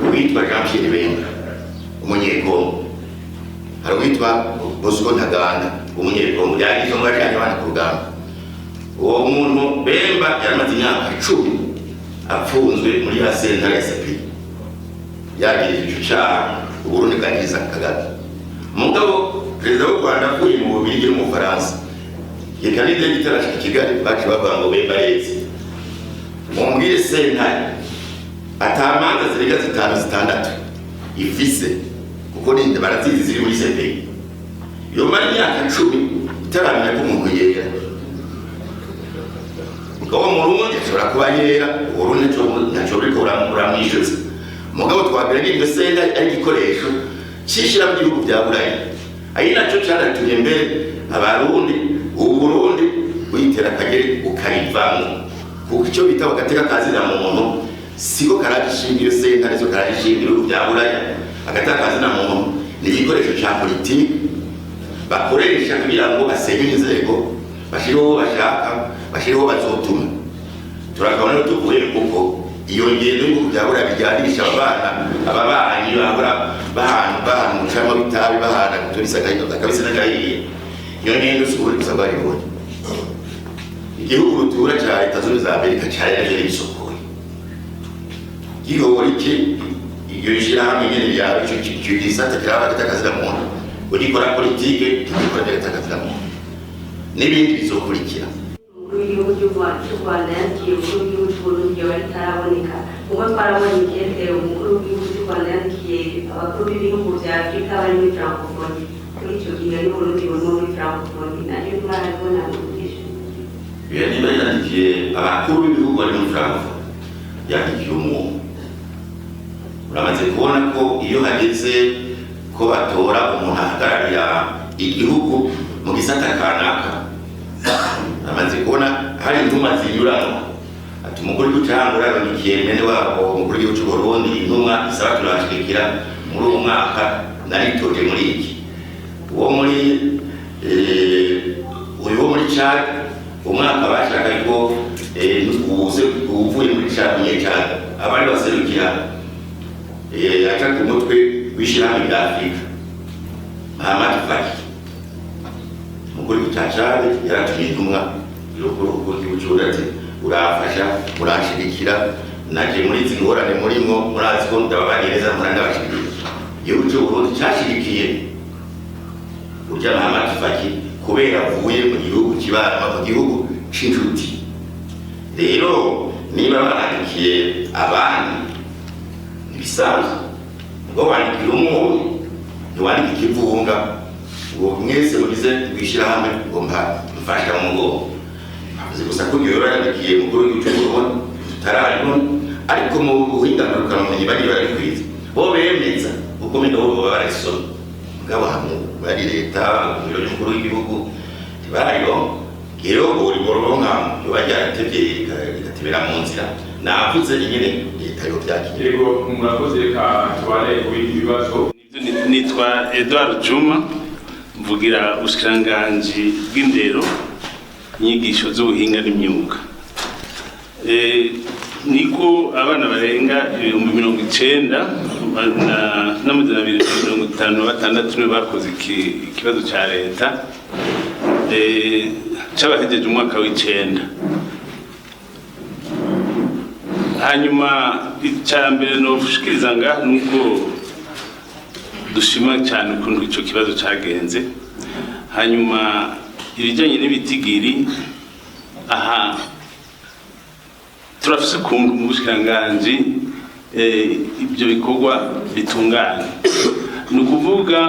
uwitwa Jean Pierre Bemba Umunyekongo, hari uwitwa Bosco Ntaganda Umunyekongo, yagize ngo yajyanye abana ku rugamba. Uwo muntu Bemba yaramaze imyaka 10 apfunzwe muri ya sentare ya CPI, yagirije ico caha Uburundi bwagiriza Kagame. Mugabo perezida w'u Rwanda avuye mu Bubirigi no mu Bufaransa, reka n'indege itarashika i Kigali, baci bavuga ngo Bemba areze. Mumbwire sentare atamanza zirenga zitanu, zitandatu ifise, kuko ninde barazizi ziri muri CPI. Yomara imyaka 10 itaramenya ko umuntu yera. Mugabo Murundi ashobora kuba yera, Uburundi ntaco buriko buramwishuza. Mugabo twabwira ko iryo sentare ari igikoresho cishira mu bihugu vya Burayi, ari naco caratumye mbere Abarundi, Uburundi witera akagere ukarivamwo, kuko ico bita agateka kazina muntu siko karagishinga iyo sentare, siko karagishinga ibihugu vya Buraya. Agateka kazina muntu ni igikoresho ca politiki bakoresha kugira ngo basenye inzego, bashireho uwo bashaka, bashireho bazotuma. Turakabona rero tuvuye kuko iyo ngendo y'ibihugu vya Buraya bijyanisha abana, ababanyi bahora bahana bahana umucamo w'itabi, bahana guturisa akabisi n'agahiye. Iyo ngendo si uburundi gusa bwaribonye, igihugu rutura ca Leta Zunze za Amerika cari navyo bisokoye gihora iki iryo shirahamwe nyene ryawe, ico gisata kiraba agateka muntu, ugikora politike, kigikora agateka muntu, n'ibindi bizokurikira. Umukuru w'igihugu cy'u Rwanda yandikiye umukuru w'igihugu cy'Uburundi yoba ritaraboneka, kuko twarabonye ikete umukuru w'igihugu cy'u Rwanda yandikiye abakuru b'ibihugu vya Afurika bari muri Francophonie. Kuri ico gihe n'Uburundi burimo muri Francophonie, nayo mwarabibona mugisha. Iyo niba yandikiye abakuru b'ibihugu bari muri Francophonie, yandikiye umuntu. Uramaze kubona ko iyo hageze ko batora umuntu ahagararira igihugu mu gisata kanaka, amaze kubona hari intumwa zinyuranwa, ati umukuru w'igihugu cyangwa yarungikiye mwene wabo umukuru w'igihugu cy'u Burundi intumwa isaba turashigikira muri uwo mwaka naritoje muri iki. Uwo muri uyu wo muri Chad, umwaka bashaka ko uze uvuye muri Chad nye Chad abari baserukira aca ku mutwe w'ishirahamwe rya Afurika Mahamat Faki. Umukuru w'igihugu cya Chad yaratumye intumwa y'umukuru w'igihugu cy'u ati urafasha, muranshigikira, naje muri izi ngorane murimwo, murazi ko ndababanye neza, murandabashigikira. Igihugu cy'u Burundi cyashigikiye urya Mahamat Faki kubera avuye mu gihugu kibana, mu gihugu c'incuti. Rero niba barandikiye abandi ntibisanzwe ngo wandikira umwe, ntiwandike ikivunga ngo mwese mugize wishyirahamwe ngo mfasha mu mugongo. Bavuze gusa ko iyo yandikiye umukuru w'igihugu cy'u Burundi tutarabibona, ariko mu buhinga ngurukanabumenyi bagiye barabikwiza, bo bemeza kuko mbere bo baba barabisoma, mugabo hamwe bari leta mu biro by'umukuru w'igihugu ntibarironka. Rero buri boronka yoba ryaratevye rigatebera mu nzira, navuze ingene leta yovyakira. Yego, murakoze, reka tubane ku bindi bibazo. Nitwa Edouard Juma, mvugira ubushikiranganji bw'indero, inyigisho z'ubuhinga n'imyuga. Niko abana barenga 90,256 nibo bakoze ikibazo ca leta c'abahejeje umwaka w'icenda. Hanyuma icya mbere noshikiriza ngaha nuko dushima cyane ukuntu ico kibazo cagenze. Hanyuma ibijyanye n'ibitigiri, aha turafise ukuntu mu bushikiranganji ibyo bikorwa bitunganye, ni ukuvuga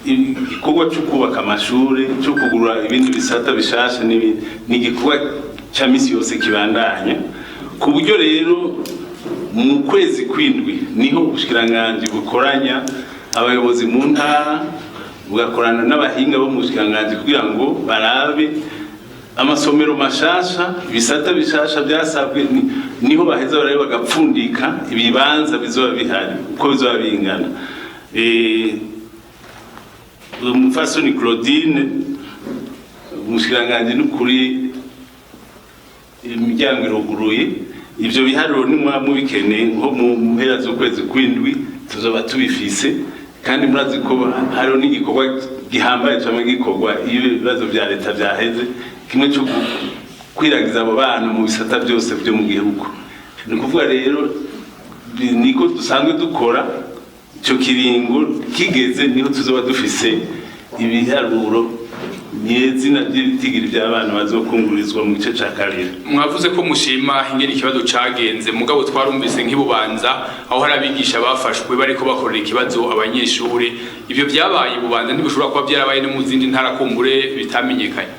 igikorwa cyo kubaka amashuri, cyo kugura ibindi bisata bishasha n'ibindi, ni igikorwa cya misi yose kibandanya, ku buryo rero mu kwezi kw'indwi niho ubushikiranganji bukoranya abayobozi mu ntara, bugakorana n'abahinga bo mu bushikiranganji kugira ngo barabe amasomero mashasha, ibisata bishasha byasabwe, niho baheza barabe bagapfundika ibibanza bizoba bihari uko bizoba bingana. Umupfasoni Claudine, umushikiranganji n'ukuri imiryango iruguruye, ivyo biharuro nimwa mubikeneye nko mu mpera z'ukwezi kw'indwi tuzoba tubifise. Kandi murazi ko hariho n'igikorwa gihambaye camwe gikorwa iyo ibibazo vya leta vyaheze, kimwe cyo kwiragiza abo bana mu bisata byose byo mu gihugu. Ni ukuvuga rero niko dusanzwe dukora, ico kiringo kigeze niho tuzoba dufise ibiharuro. Nyezina by'ibitigiri by'abana bazokungurizwa mu gice ca kabiri. Mwavuze ko mushima ingene ikibazo cagenze, mugabo twarumvise nk'ibubanza aho hari abigisha bafashwe bariko bakorera ikibazo abanyeshuri. Ivyo vyabaye ibubanza, ntibishobora kuba vyarabaye no mu zindi ntara kumbure bitamenyekanye?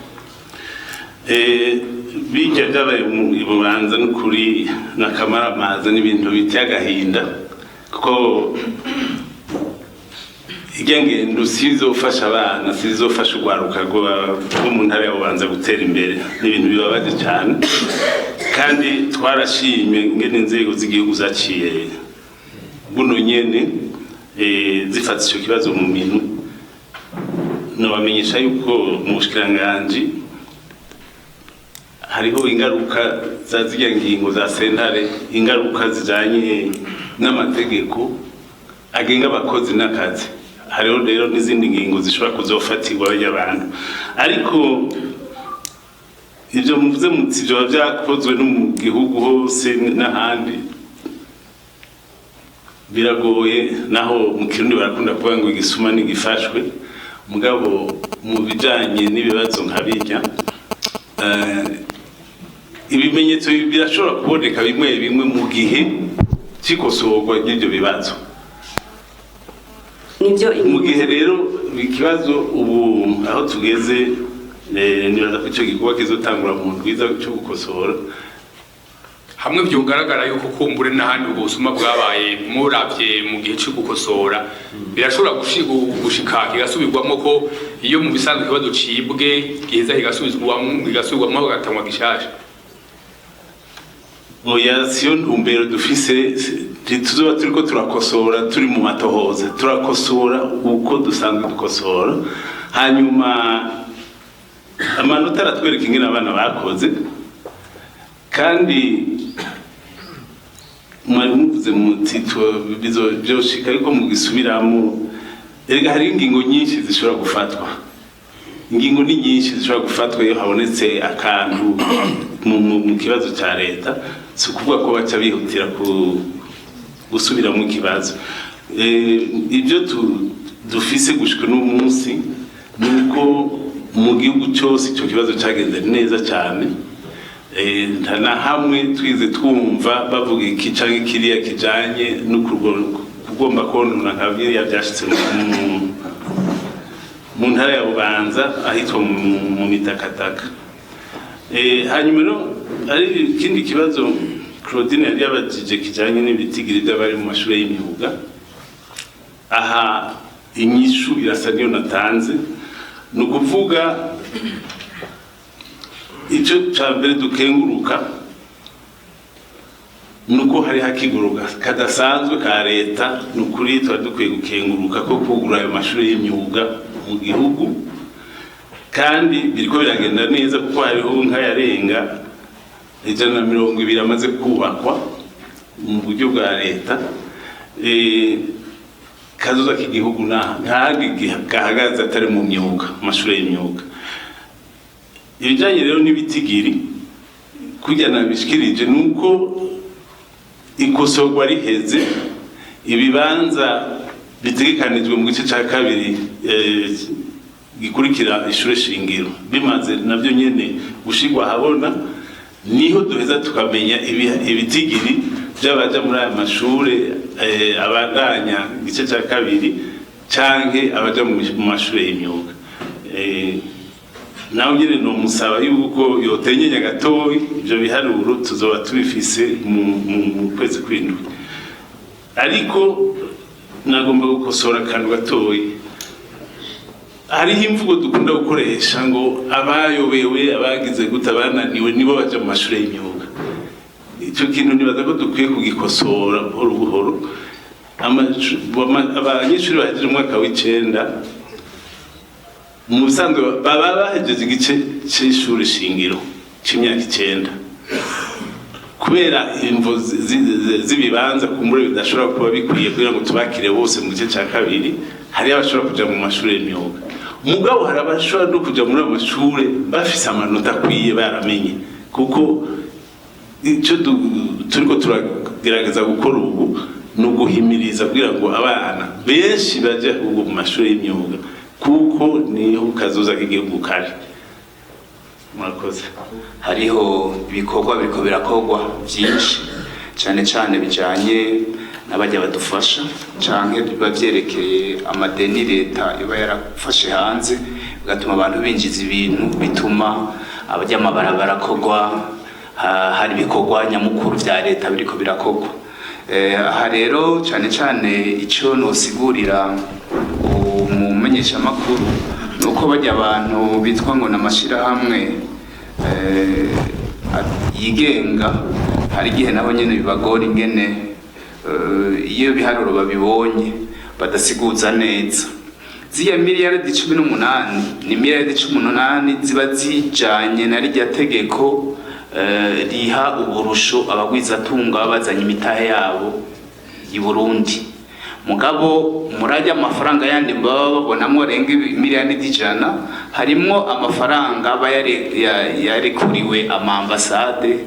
Bijya byabaye mu ibubanza n'ukuri n'akamaramaza, n'ibintu biteye agahinda, kuko irya ngendo sizofasha abana, sizofasha urwaruka rwo mu ntara ya Bubanza gutera imbere. Ni ibintu bibabaje cyane, kandi twarashimye ngene inzego z'igihugu zaciye buno nyene zifata ico kibazo mu minwe. Nobamenyesha yuko mu bushikiranganji hariho ingaruka za zirya ngingo za sentare, ingaruka zijanye n'amategeko agenga abakozi n'akazi. Hariho rero n'izindi ngingo zishobora kuzofatirwa barya bantu. Ariko ibyo muvuze muti vyoba vyakozwe no mu gihugu hose n'ahandi, biragoye. Naho mu Kirundi barakunda kuvuga ngo igisuma ntigifashwe, mugabo mu bijanye n'ibibazo nka birya, ibimenyetso birashobora kuboneka bimwe bimwe mu gihe cy'ikosorwa ry'ibyo bibazo. Nibyo. Mu gihe rero ikibazo ubu aho tugeze, nibaza ko icyo gikorwa kizotangura mu ndwiza cyo gukosora. Hamwe vyogaragara yuko kumbure n'ahandi ubwo busuma bwabaye, muravye mu gihe cyo gukosora, birashobora gushika kigasubirwamo, ko iyo mu bisanzwe ikibazo cibwe giheza kigasubirwamo hagatangwa gishasha? Oya, siyo ntumbero dufise. Ntituzoba turiko turakosora turi mu matohoza, turakosora uko dusanzwe dukosora. Hanyuma amanota aratwereka ingene abana bakoze. Kandi mwari muvuze muti byoshika ariko mugisubiramo. Erega hari ingingo nyinshi zishobora gufatwa, ingingo ni nyinshi zishobora gufatwa iyo habonetse akantu mu kibazo cya leta. Si ukuvuga ko baca bihutira gusubira mu kibazo. Ibyo dufise gushika uno munsi ni uko mu gihugu cyose icyo kibazo cyagenze neza cyane. Nta na hamwe twize twumva bavuga iki canke kiriya kijanye no kugomba konona nka biriya byashitse mu ntara ya Bubanza ahitwa mu Mitakataka. Hanyuma rero ari ikindi kibazo Claudine yari yabajije kijanye n'ibitigiri by'abari mu mashuri y'imyuga. Aha inyishu irasa niyo natanze. Ni ukuvuga icyo cya mbere dukenguruka ni uko hariho akigoro kadasanzwe ka leta. Ni ukuri tuba dukwiye gukenguruka ko kugura ayo mashuri y'imyuga mu gihugu, kandi biriko biragenda neza, kuko hariho nk'ayarenga 120 amaze kubakwa mu buryo bwa leta. Kazoza k'igihugu ntahandi gahagaze atari mu myuga, mu mashuri y'imyuga. Ibijyanye rero n'ibitigiri, kurya nabishikirije, ni uko ikosorwa riheze, ibibanza bitegekanijwe mu gice cya kabiri gikurikira ishure shingiro bimaze nabyo nyene gushirwa ahabona, niho duheza tukamenya ibitigiri by'abaja muri aya mashure abandanya igice cya kabiri canke abaja mu mashure y'imyuga. Nawe nyene nomusaba yuko yotenyenya gatoyi, ivyo biharuro tuzoba tubifise mu kwezi kw'indwi. Ariko nagomba gukosora akantu gatoyi. Hariho imvugo dukunda gukoresha ngo abayobewe, abagize gute, abananiwe nibo baja mu mashuri y'imyuga. Icyo kintu nibaza ko dukwiye kugikosora buhoro buhoro. Abanyeshuri bahejeje umwaka w'icenda mu bisanzwe baba bahejeje igice c'ishuri shingiro c'imyaka 9. Kubera imvo z'ibibanza kumbure bidashobora kuba bikwiye kugira ngo tubakire bose mu gice cya kabiri, hariyo abashobora kuja mu mashuri y'imyuga. Mugabo hari abashobora no kuja muri ayo mashuri bafise amanota akwiye, baramenye, kuko icyo turiko turagerageza gukora ubu ni uguhimiriza kugira ngo abana benshi baje ahubwo mu mashuri y'imyuga. Kuko niho kazoza k'igihugu kari. Murakoze. Hariho ibikorwa biriko birakorwa byinshi, cyane cyane bijanye n'abajya badufasha canke biba vyerekeye amadeni leta iba yarafashe hanze, bigatuma abantu binjiza ibintu bituma abajya amabarabara akorwa, hari ibikorwa nyamukuru vya leta biriko birakorwa. Aha rero cyane cyane icyo nosigurira umumenyeshamakuru ni uko bajya abantu bitwa ngo ni amashyirahamwe yigenga, hari igihe nabo nyine bibagora ingene iyo ibiharuro babibonye badasiguza neza. Ziriya miliyaridi 18 ni miliyaridi 18 ziba zijanye na rirya tegeko riha uburusho abagwizatunga baba bazanye imitahe yabo i Burundi. Mugabo murajya amafaranga yandi baba babonamwo arenga miliyaridi 100, harimwo amafaranga aba yarekuriwe ama ambasade,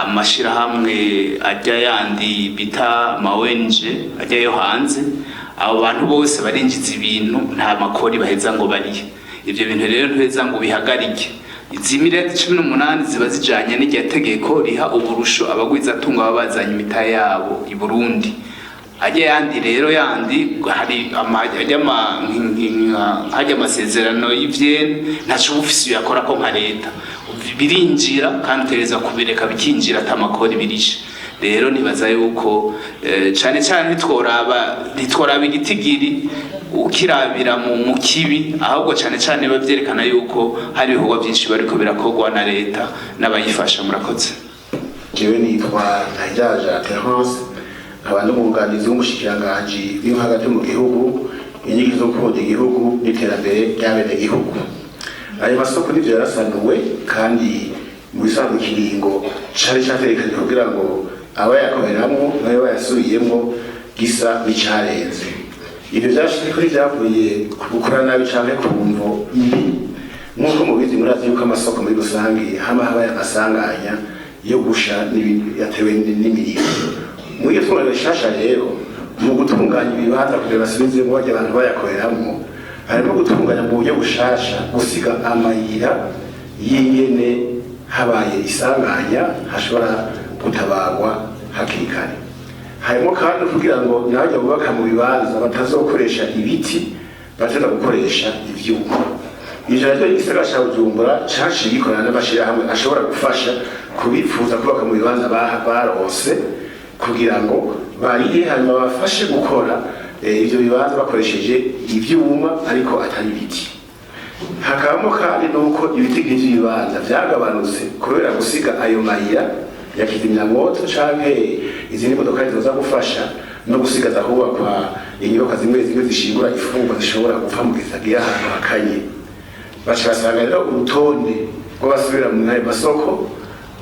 amashirahamwe ajya yandi bita ama ONG ajya yo hanze. Abo bantu bose barinjiza ibintu, nta makori baheza ngo barihe. Ibyo bintu rero ntuheza ngo bihagarike. Izi miliyaridi 18 ziba zijanye n'irya tegeko riha uburusho abagwizatunga baba bazanye imitahe yabo i Burundi. Ajya yandi rero yandi hari ajya nk'ajya amasezerano y'ivyene, ntaco uba ufise uyakora ko nka leta. Birinjira kandi utegerezwa kubireka bikinjira ata makori birishe. Rero nibaza yuko cane cane ntitworaba igitigiri ukirabira mu kibi, ahubwo cane cane biba vyerekana yuko hari ibikorwa vyinshi bariko birakorwa na leta n'abayifasha. Murakoze. Jewe nitwa Ntajaja Terence, nkaba n'umwunganizi w'umushikiranganji w'inka hagati mu gihugu, inyigisho zo gukunda igihugu n'iterambere ry'abenegihugu. Ayo masoko nivyo yarasanuwe, kandi mu bisanzwe ikiringo cari categekanijwe kugira ngo abayakoreramwo nayo bayasubiyemwo gisa n'icarenze. Ibyo vyashitse kuri vyavuye ku gukora nabi canke ku mvo mbi. Nk'uko mubizi, murazi yuko amasoko muri rusange hama habaye amasanganya yo gusha n'ibindi yatewe n'imiriro. Muri iyo twumva bishasha rero, mu gutunganya ibibanza kugira basubizemo barya abantu bayakoreramwo, harimo gutunganya mu buryo bushasha, gusiga amayira y'ingene habaye isanganya hashobora gutabarwa hakiri kare. Harimo kandi kugira ngo n'abajya bubaka mu bibanza batazokoresha ibiti, bataza gukoresha ivyuma. Ivyo navyo igisagara ca Bujumbura caciye gikorana n'amashirahamwe ashobora gufasha kubifuza kubaka mu bibanza baronse, kugira ngo barihe hanyuma bafashe gukora ivyo bibanza bakoresheje ivyuma ariko atari ibiti. Hakabamo kandi nuko ibiti vy'ibibanza vyagabanutse kubera gusiga ayo mayira ya kizimyamwoto canke izindi modoka zizoza gufasha, no gusigaza hubakwa inyubakwa zimwe zimwe zishingura ifungwa zishobora gupfa mu gihe zitagiye ahantu hakanye. Baca basanga rero urutonde rw'abasubira mu ayo masoko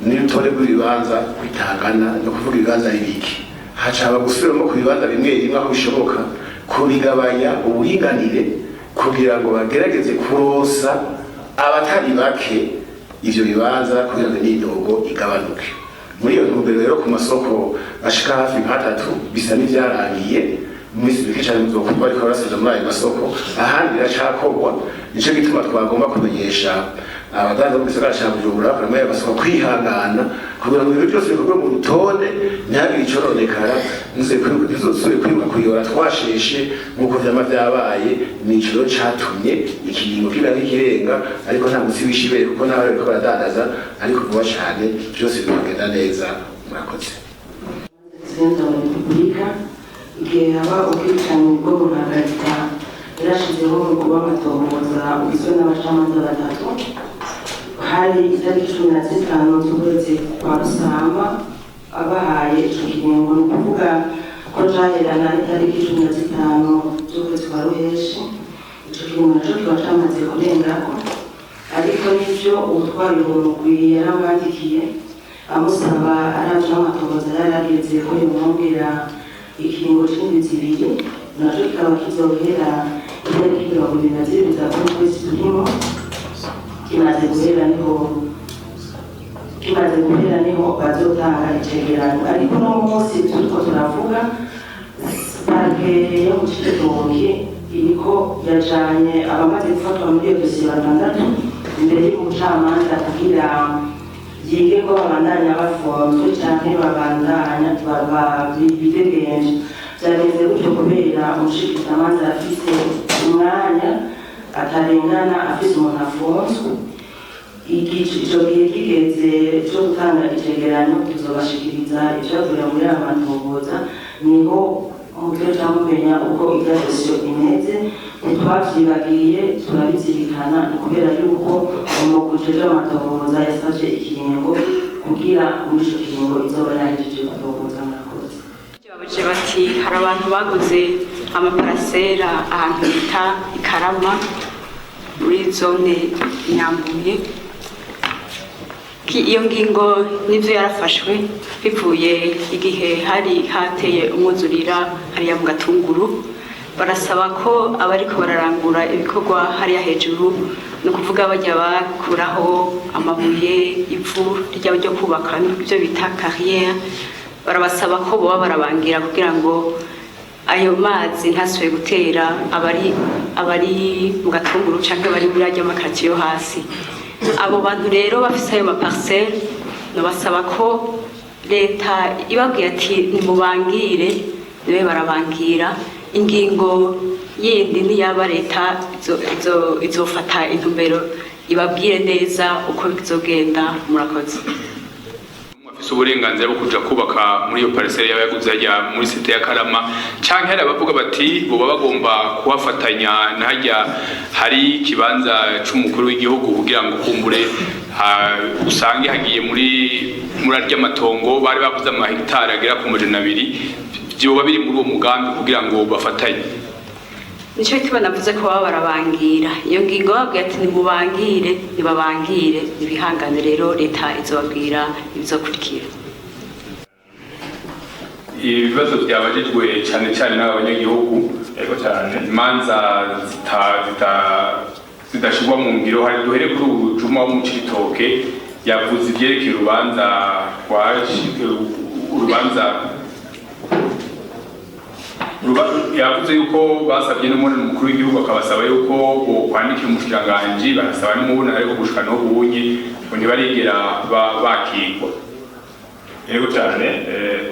n'urutonde rw'ibibanza bitangana, no kuvuga ibibanza bibiki haca haba gusubiramo ku bibanza bimwe bimwe aho bishoboka kubigabanya uburinganire, kugira ngo bagerageze kurosa abatari bake ivyo bibanza, kugira ngo imyidogo igabanuke. Muri iyo ntumbero rero, ku masoko ashika hafi nk'atatu bisa n'ivyarangiye. Mu minsi mike cane muzokumva bariko barasubiza muri ayo masoko, ahandi biracakorwa. Nico gituma twagomba kumenyesha abadandaza mu gisagara ca Bujumbura bakora muri ayo masoko kwihangana, kugira ngo ibintu byose bikorwe mu rutonde, ntihagire icononekara, ntizosubire kwibuka kuyora twasheshe nk'uko vyama vyabaye. Nico rero catumye ikiringo kiba nk'ikirenga, ariko nta mutsi w'ishibere kuko nawe bariko baradandaza, ariko vuba cane vyose bizogenda neza. Murakoze. Perezida wa Repubulika, igihe haba ubwicanyi bwo guhagarika, yarashizeho umugwi w'amatohoza ugizwe n'abacamanza batatu. Hari itariki 15 z'ukwezi kwa Rusama. Abahaye ico kiringo, ni ukuvuga ko caherana itariki 15 z'ukwezi kwa Ruheshi. Ico kiringo naco kiba camaze kurengako, ariko nivyo uwutwara uwo mugwi yaramwandikiye amusaba, aravye aho amatohoza yarageze, ko yomwongera ikiringo c'indwi 2, naco kikaba kizohera itariki 22 za kuno kwezi turimo. Kimaze guhera niho bazotanga icegeranyo. Ariko uno munsi turiko turavuga, parquet yo mu Cibitoke. Iriko yajanye abamaze gufatwa muri iyo dosiye batandatu imbere y'umucamanza kugira yige ko babandanya bafunzwe canke babandanya bidegenje. Vyagenze gutyo kubera umushikirizamanza afise umwanya atarengana afise umuntu afunzwe. Ico gihe kigeze co gutanga icegeranyo, tuzobashikiriza ivyavuye muri aya matohoza, niho muzoca mumenya uko irya dosiye imeze. Ntitwavyibagiye, turabizirikana. Ni kubera yuko umugwi ujejwe amatohoza yasavye ikiringo kugira muri ico kiringo izoba yahejeje gutohoza. Murakoze. Babuze bati hari abantu baguze amaparasera ahantu bita Ikarama muri zone Nyambuye. Iyo ngingo nivyo yarafashwe bivuye igihe hari hateye umwuzurira hariya mu Gatunguru. Barasaba ko abariko bararangura ibikorwa hariya hejuru, ni ukuvuga bajya bakuraho amabuye, ivu rya ryo kubaka, ibyo bita carrière, barabasaba ko boba barabangira kugira ngo ayo mazi ntasubire gutera abari mu Gatunguru canke bari muri arya makaritsiye yo hasi. Abo bantu rero bafise ayo maparcelle, nabasaba ko leta ibabwiye ati nimubangire, nibe barabangira. Ingingo yindi niyaba leta izofata intumbero ibabwire neza uko bizogenda. Murakoze. Afise uburenganzira bwo kuja kubaka muri iyo parcelle yaba yaguze hajya muri cité ya Karama, canke hari abavuga bati boba bagomba kuhafatanya na hajya hari ikibanza c'umukuru w'igihugu kugira ngo kumbure usange hagiye muri arya matongo bari baguze amahegitari agera ku 200, vyoba biri muri uwo mugambi kugira ngo bafatanye. Nico gituma navuze ko baba barabangira. Iyo ngingo bababwiye ati nimubangire, nibabangire, nibihangane. Rero leta izobabwira ibizokurikira. Ibibazo byabajijwe cyane cyane n'aba banyagihugu. Yego cyane. Imanza zidashirwa mu ngiro. Hari duhere kuri ubu Juma wo mu Cibitoke yavuze ivyerekeye urubanza urubanza yavuze yuko basabye n'umubonano umukuru w'igihugu, akabasaba yuko bokwandikira umushikiranganji, barasaba n'umubonano, ariko gushika n'ubu unye ngo ntibarigera bakigwa. Yego cyane.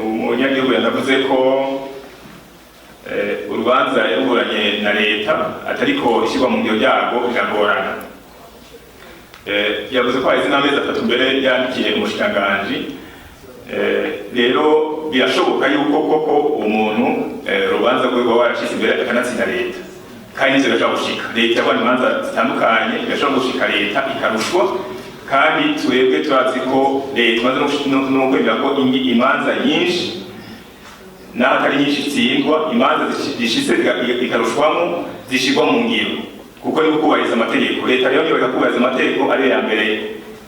Umunyagihugu yanavuze ko urubanza yaruburanye na leta, atariko ishyirwa mu ngiro ryarwo riragorana. Yavuze ko haheze n'amezi 3 mbere yandikiye umushikiranganji. Rero birashoboka yuko koko umuntu urubanza rwe rwaba warashize imbere akanatsinda leta, kandi n'ivyo birashobora gushika. Leta yabona imanza zitandukanye, birashobora gushika leta ikarushwa, kandi twebwe turazi ko leta imaze no kwemera ko imanza nyinshi, naho atari nyinshi itsindwa, imanza zishitse ikarushwamo zishirwa mu ngiro, kuko ni kubahiriza amategeko. Leta rero niyo ikakubahiriza amategeko ariyo ya mbere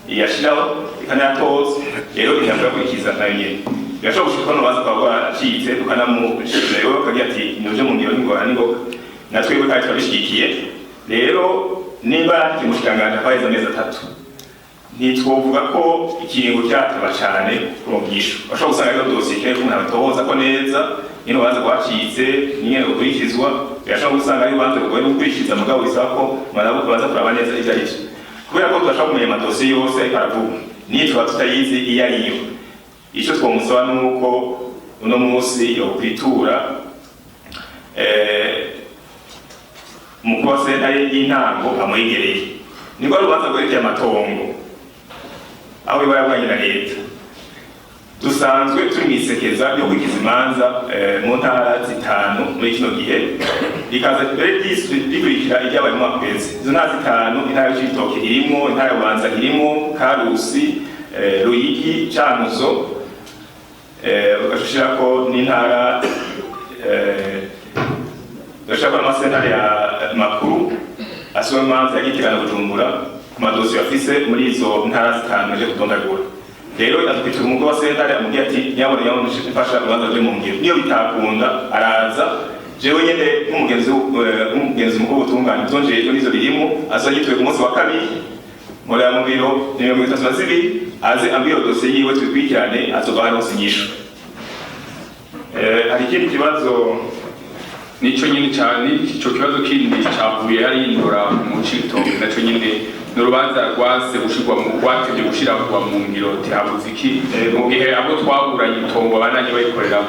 iyashiraho ikanayatoza, rero ijambo yakurikiza nayo nyene. Birashobora gushika ko n'urubanza rukaba rwaracitse, tukanamushikira rero akagira ati nuje mu ngiro n'ingorane n'ingoga, na twebwe kandi turabishigikiye. Rero nimba yanditse umushikiranganji akaba amezi 3, ntitwovuga ko ikiringo cyateba cyane kuronka inyishu. Bashobora gusanga ariyo dosiye ikeneye ko umuntu abitohoza ko neza nyine urubanza rwacitse nyine rukurikizwa. Birashobora gusanga ari urubanza rugoye gukurikiza, mugabo bisaba ko umuntu abanza kuraba neza ibyo ari byo, kubera ko tudashobora kumenya amadosiye yose ariko aravuga, niyo tuba tutayizi iyo ariyo. Icyo twamusaba ni uko uno munsi yokwitura umukuru wa sentare y'intango amwegereye, nibwo ari urubanza rwerekeye amatongo aho iba yabwanye na leta. Dusanzwe turi mu isekeza ryo kwigiza imanza mu ntara zitanu muri kino gihe, rikaza mbere rikurikira iryabaye mu mwaka uheze. Izo ntara zitanu, intara y'Cibitoke irimwo, intara ya Bubanza irimwo, Karusi, Ruyigi, Cankuzo, ugashirako n'intara ugashirako n'amasentare ya makuru asoma imanza ya Gitega na Bujumbura ku madosiye afise muri izo ntara zitanu aje kudondagura. Rero atwitira umukuru wa sentare amubwiye ati nyabona nyabona mfasha urubanza ruri mu ngiro. Niyo bitakunda araza jewe nyene nk'umugenzi mukuru w'ubutungane, ivyo njejwe nivyo birimo, aza yituye ku munsi wa kabiri nkorera mu biro ni 32, aze ambwiye iyo dosiye yiwe tubikurikirane, azova haronse inyishu. Hari ikindi kibazo. Nico nyine cyane ico kibazo kindi cavuye hari indora mu Cibitoke, naco nyine ni urubanza rwase gushirwa mu rwatevye gushirwa mu ngiro. Tihabuze iki mu gihe abo twaburanye itongo bananye bayikoreramo?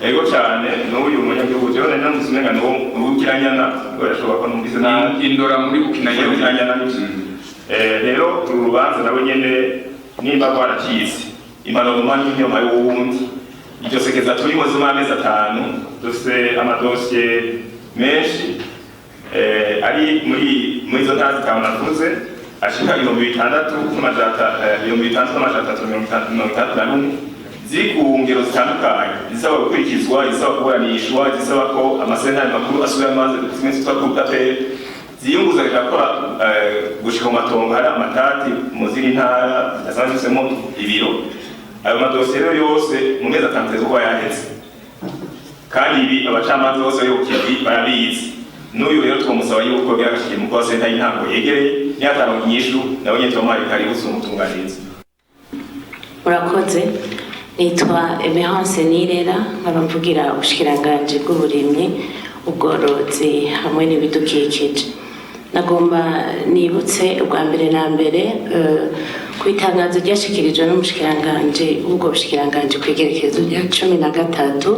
Ego cyane, n'uyu munyagihugu jewe nari numvise umenga ni uw'Ukiranyana, birashoboka ko numvise nabi. Indora muri Bukinanyana. Bukinanyana. Rero uru rubanza nawe nyene nimba rwaracitse, impanuro n'inyuma y'uwundi, iryo sekeza turimo zuma amezi 5, dufise amadosiye menshi ari muri izo ntara zitanu navuze, ashika 6361, ziri ku ngero zitandukanye, zisaba gukurikizwa, zisaba kuburanishwa, zisaba ko amasentare makuru asubira amazi, zimwe zitwa cour d'appel, ziyunguza zigakora gushika mu matongo. Hari amatati mu zindi ntara zidasanzwe zifisemo ibiro. Ayo madosiye rero yose mu mezi 5 teze kuba yaheze, kandi ibi abacamanza bose bari ku kivi barabizi. N'uyu rero twamusaba yuko byagashyikiye mu kuba sentare y'intango yegereye, niyatanga inyishu nawe nyene turamuhaye karibu tumutunganiriza. Murakoze. Nitwa Emerance Nirera, nkaba mvugira ubushikiranganji bw'uburimyi, ubworozi hamwe n'ibidukikije. Nagomba nibutse ubwa mbere na mbere ku itangazo ryashikirijwe n'umushikiranganji w'ubwo bushikiranganji ku igerekezo rya 13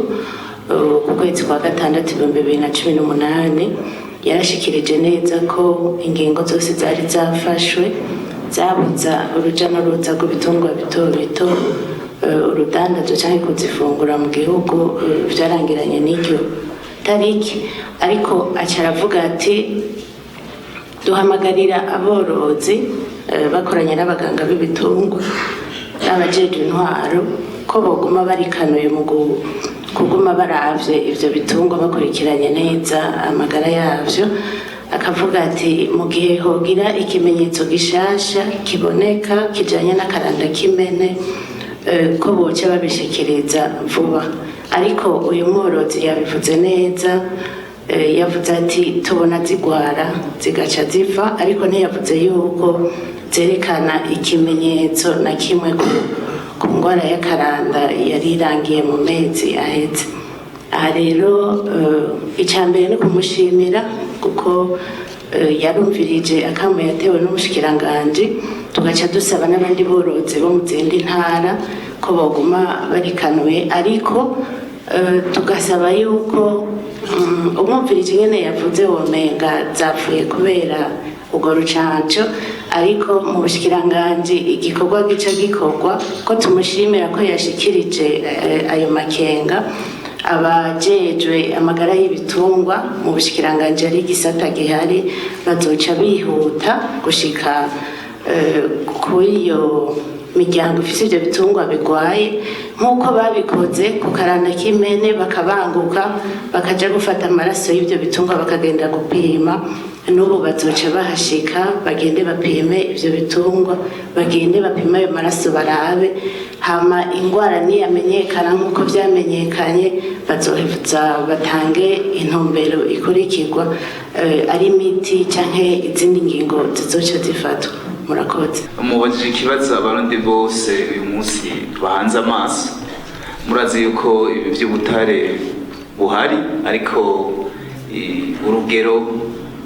ku kwezi kwa gatandatu 2018. Yarashikirije neza ko ingingo zose zari zafashwe zabuza uruja n'uruza rw'ibitungwa bito bito, urudandazo cyangwa kuzifungura mu gihugu, vyarangiranye n'iryo tariki. Ariko aca aravuga ati: "Duhamagarira aborozi bakoranye n'abaganga b'ibitungwa n'abajejwe intwaro ko boguma barikanuye mu kuguma baravye ivyo bitungwa, bakurikiranye neza amagara yavyo." Akavuga ati: "Mu gihe hogira ikimenyetso gishasha kiboneka kijanye n'akaranda k'impene, ko boca babishikiriza vuba." Ariko uyu mworozi yabivuze neza, yavuze ati: "Tubona zigwara zigaca ziva," ariko ntiyavuze yuko zerekana ikimenyetso na kimwe ku ngwara y'akaranda yari irangiye mu mezi ahetse. Aha rero icya mbere ni kumushimira kuko yarumvirije akamo yatewe n'umushikiranganji. Tugaca dusaba n'abandi borozi bo mu zindi ntara ko boguma barikanuye, ariko tugasaba yuko umwumvirije nyene yavuze womenga zapfuye kubera urwo rucanco. Ariko mu bushikiranganji igikorwa gica gikorwa ko tumushimira ko yashikirije ayo makenga, abajejwe amagara y'ibitungwa mu bushikiranganji ari igisata gihari, bazoca bihuta gushika kuri iyo miryango ifise ivyo bitungwa bigwaye, nk'uko babikoze ku karanda k'impene, bakabanguka bakaja gufata amaraso y'ivyo bitungwa bakagenda gupima. N'ubu bazoca bahashika, bagende bapime ivyo bitungwa, bagende bapime ayo maraso barabe. Hama ingwara niyamenyekana nk'uko vyamenyekanye, bazoheza batange intumbero ikurikirwa, ari imiti canke izindi ngingo zizoca zifatwa. Murakoze. Mubajije ikibazo Abarundi bose uyu munsi bahanze amaso. Murazi yuko ibi by'ubutare buhari, ariko urugero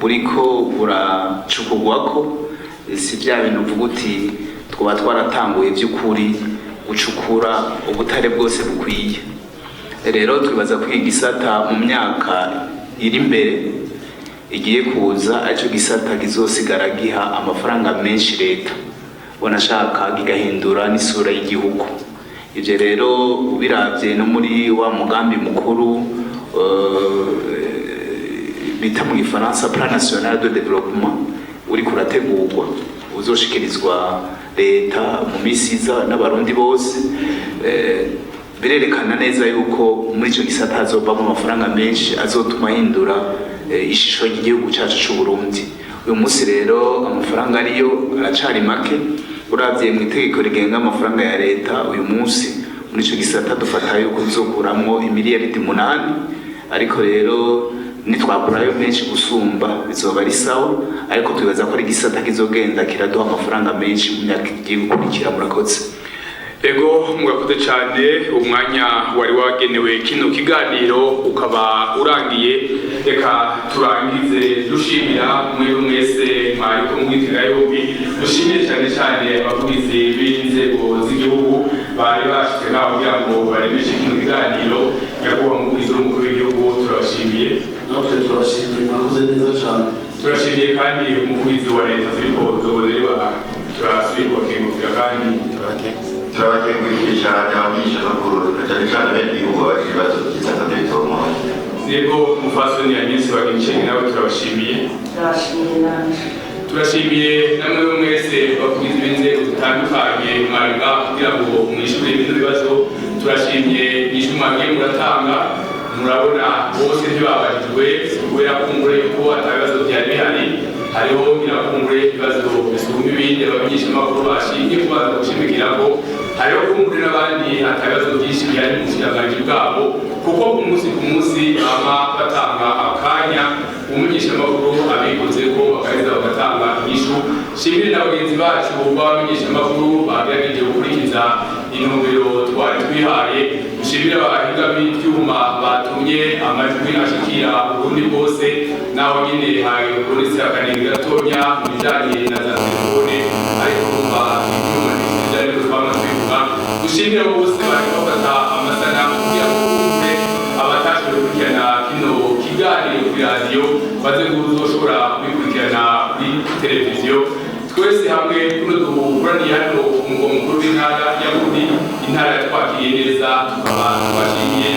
buriko buracukurwako si bya bintu uvuga uti twaba twaratanguye by'ukuri gucukura ubutare bwose bukwiye. Rero twibaza ko iki gisata mu myaka iri imbere igiye kuza aricyo gisata kizosigara giha amafaranga menshi leta, wanashaka kigahindura n'isura y'igihugu. Ibyo rero ubiravye no muri wa mugambi mukuru bita mu gifaransa Plan National de Développement, uriko urategurwa, uzoshikirizwa leta mu misi iza n'Abarundi bose, birerekana neza yuko muri ico gisata hazovamo amafaranga menshi azotuma ahindura ishusho ry'igihugu cacu c'u Burundi. Uyu munsi rero amafaranga ariyo aracari make. Uravye mu itegeko rigenga amafaranga ya leta, uyu munsi muri ico gisata dufata yuko tuzokuramwo imiliyaridi 8. Ariko rero nitwakurayo menshi gusumba bizoba ari sawa, ariko twibaza ko ari igisata kizogenda kiraduha amafaranga menshi mu myaka igiye gukurikira. Murakoze. Ego, murakoze cyane. Umwanya wari wagenewe kino kiganiro ukaba urangiye. Reka turangize dushimira mwebwe mwese mwari ko mwitega yombi. Dushimire cyane cyane abavugizi b'inzego z'igihugu bari bashyize ngaho kugira ngo baremeshe kino kiganiro. Nyakubahwa Muvugizi w'Umukuru w'Igihugu, turabashimiye. Natwe turabashimiye, mwakoze neza cyane. Turashimiye kandi umuvugizi wa leta Filipo Nzobonariba, turasubiye kubakengurukira kandi. Turabakengurukije cyane abamenyeshamakuru, na cyane cyane bene igihugu babaje ibibazo byiza kandi bitomoye. Yego, mufasoni Agnes Bagirishenge, nawe turabashimiye. Turabashimiye nanje. Turashimiye namwe mwese bavugizi b'inzego zitandukanye mwari ngaho kugira ngo mwishyure bino bibazo. Turashimye inyishu mwagiye muratanga. Murabona bose ntibabajijwe kubera kumbure yuko ata bibazo byari bihari. Hariho nyirakumbure ibibazo bisumba ibindi abamenyeshamakuru bashimye kubanza gushimikirako. Hariho kumbure n'abandi ata bibazo byinshi bihari mu bushikiranganji bwabo, kuko ku munsi ku munsi bama batanga akanya umumenyeshamakuru abikoze ko bagaheza bagatanga inyishu. Shimire na bagenzi bacu b'abamenyeshamakuru bagerageje gukurikiza intumbero twari twihaye. Dushimire abahinga b'ibyuma batumye amajwi ashikira Uburundi bwose, naho nyine habonetse akanenge gatonya mu bijanye na za telefone, ariko urumva ibyuma ntibisize ariko twama tubivuga. Dushimire bose bari bafata amasanamu kugira ngo bumve abatashoboye gukurikirana kino kiganiro kuri radiyo baze kuzoshobora kubikurikirana kuri televiziyo. Twese hamwe kuno dukoraniye hano ku mugwa mukuru w'intara ya Bururi, intara yatwakiriye neza, tukaba tubashimiye.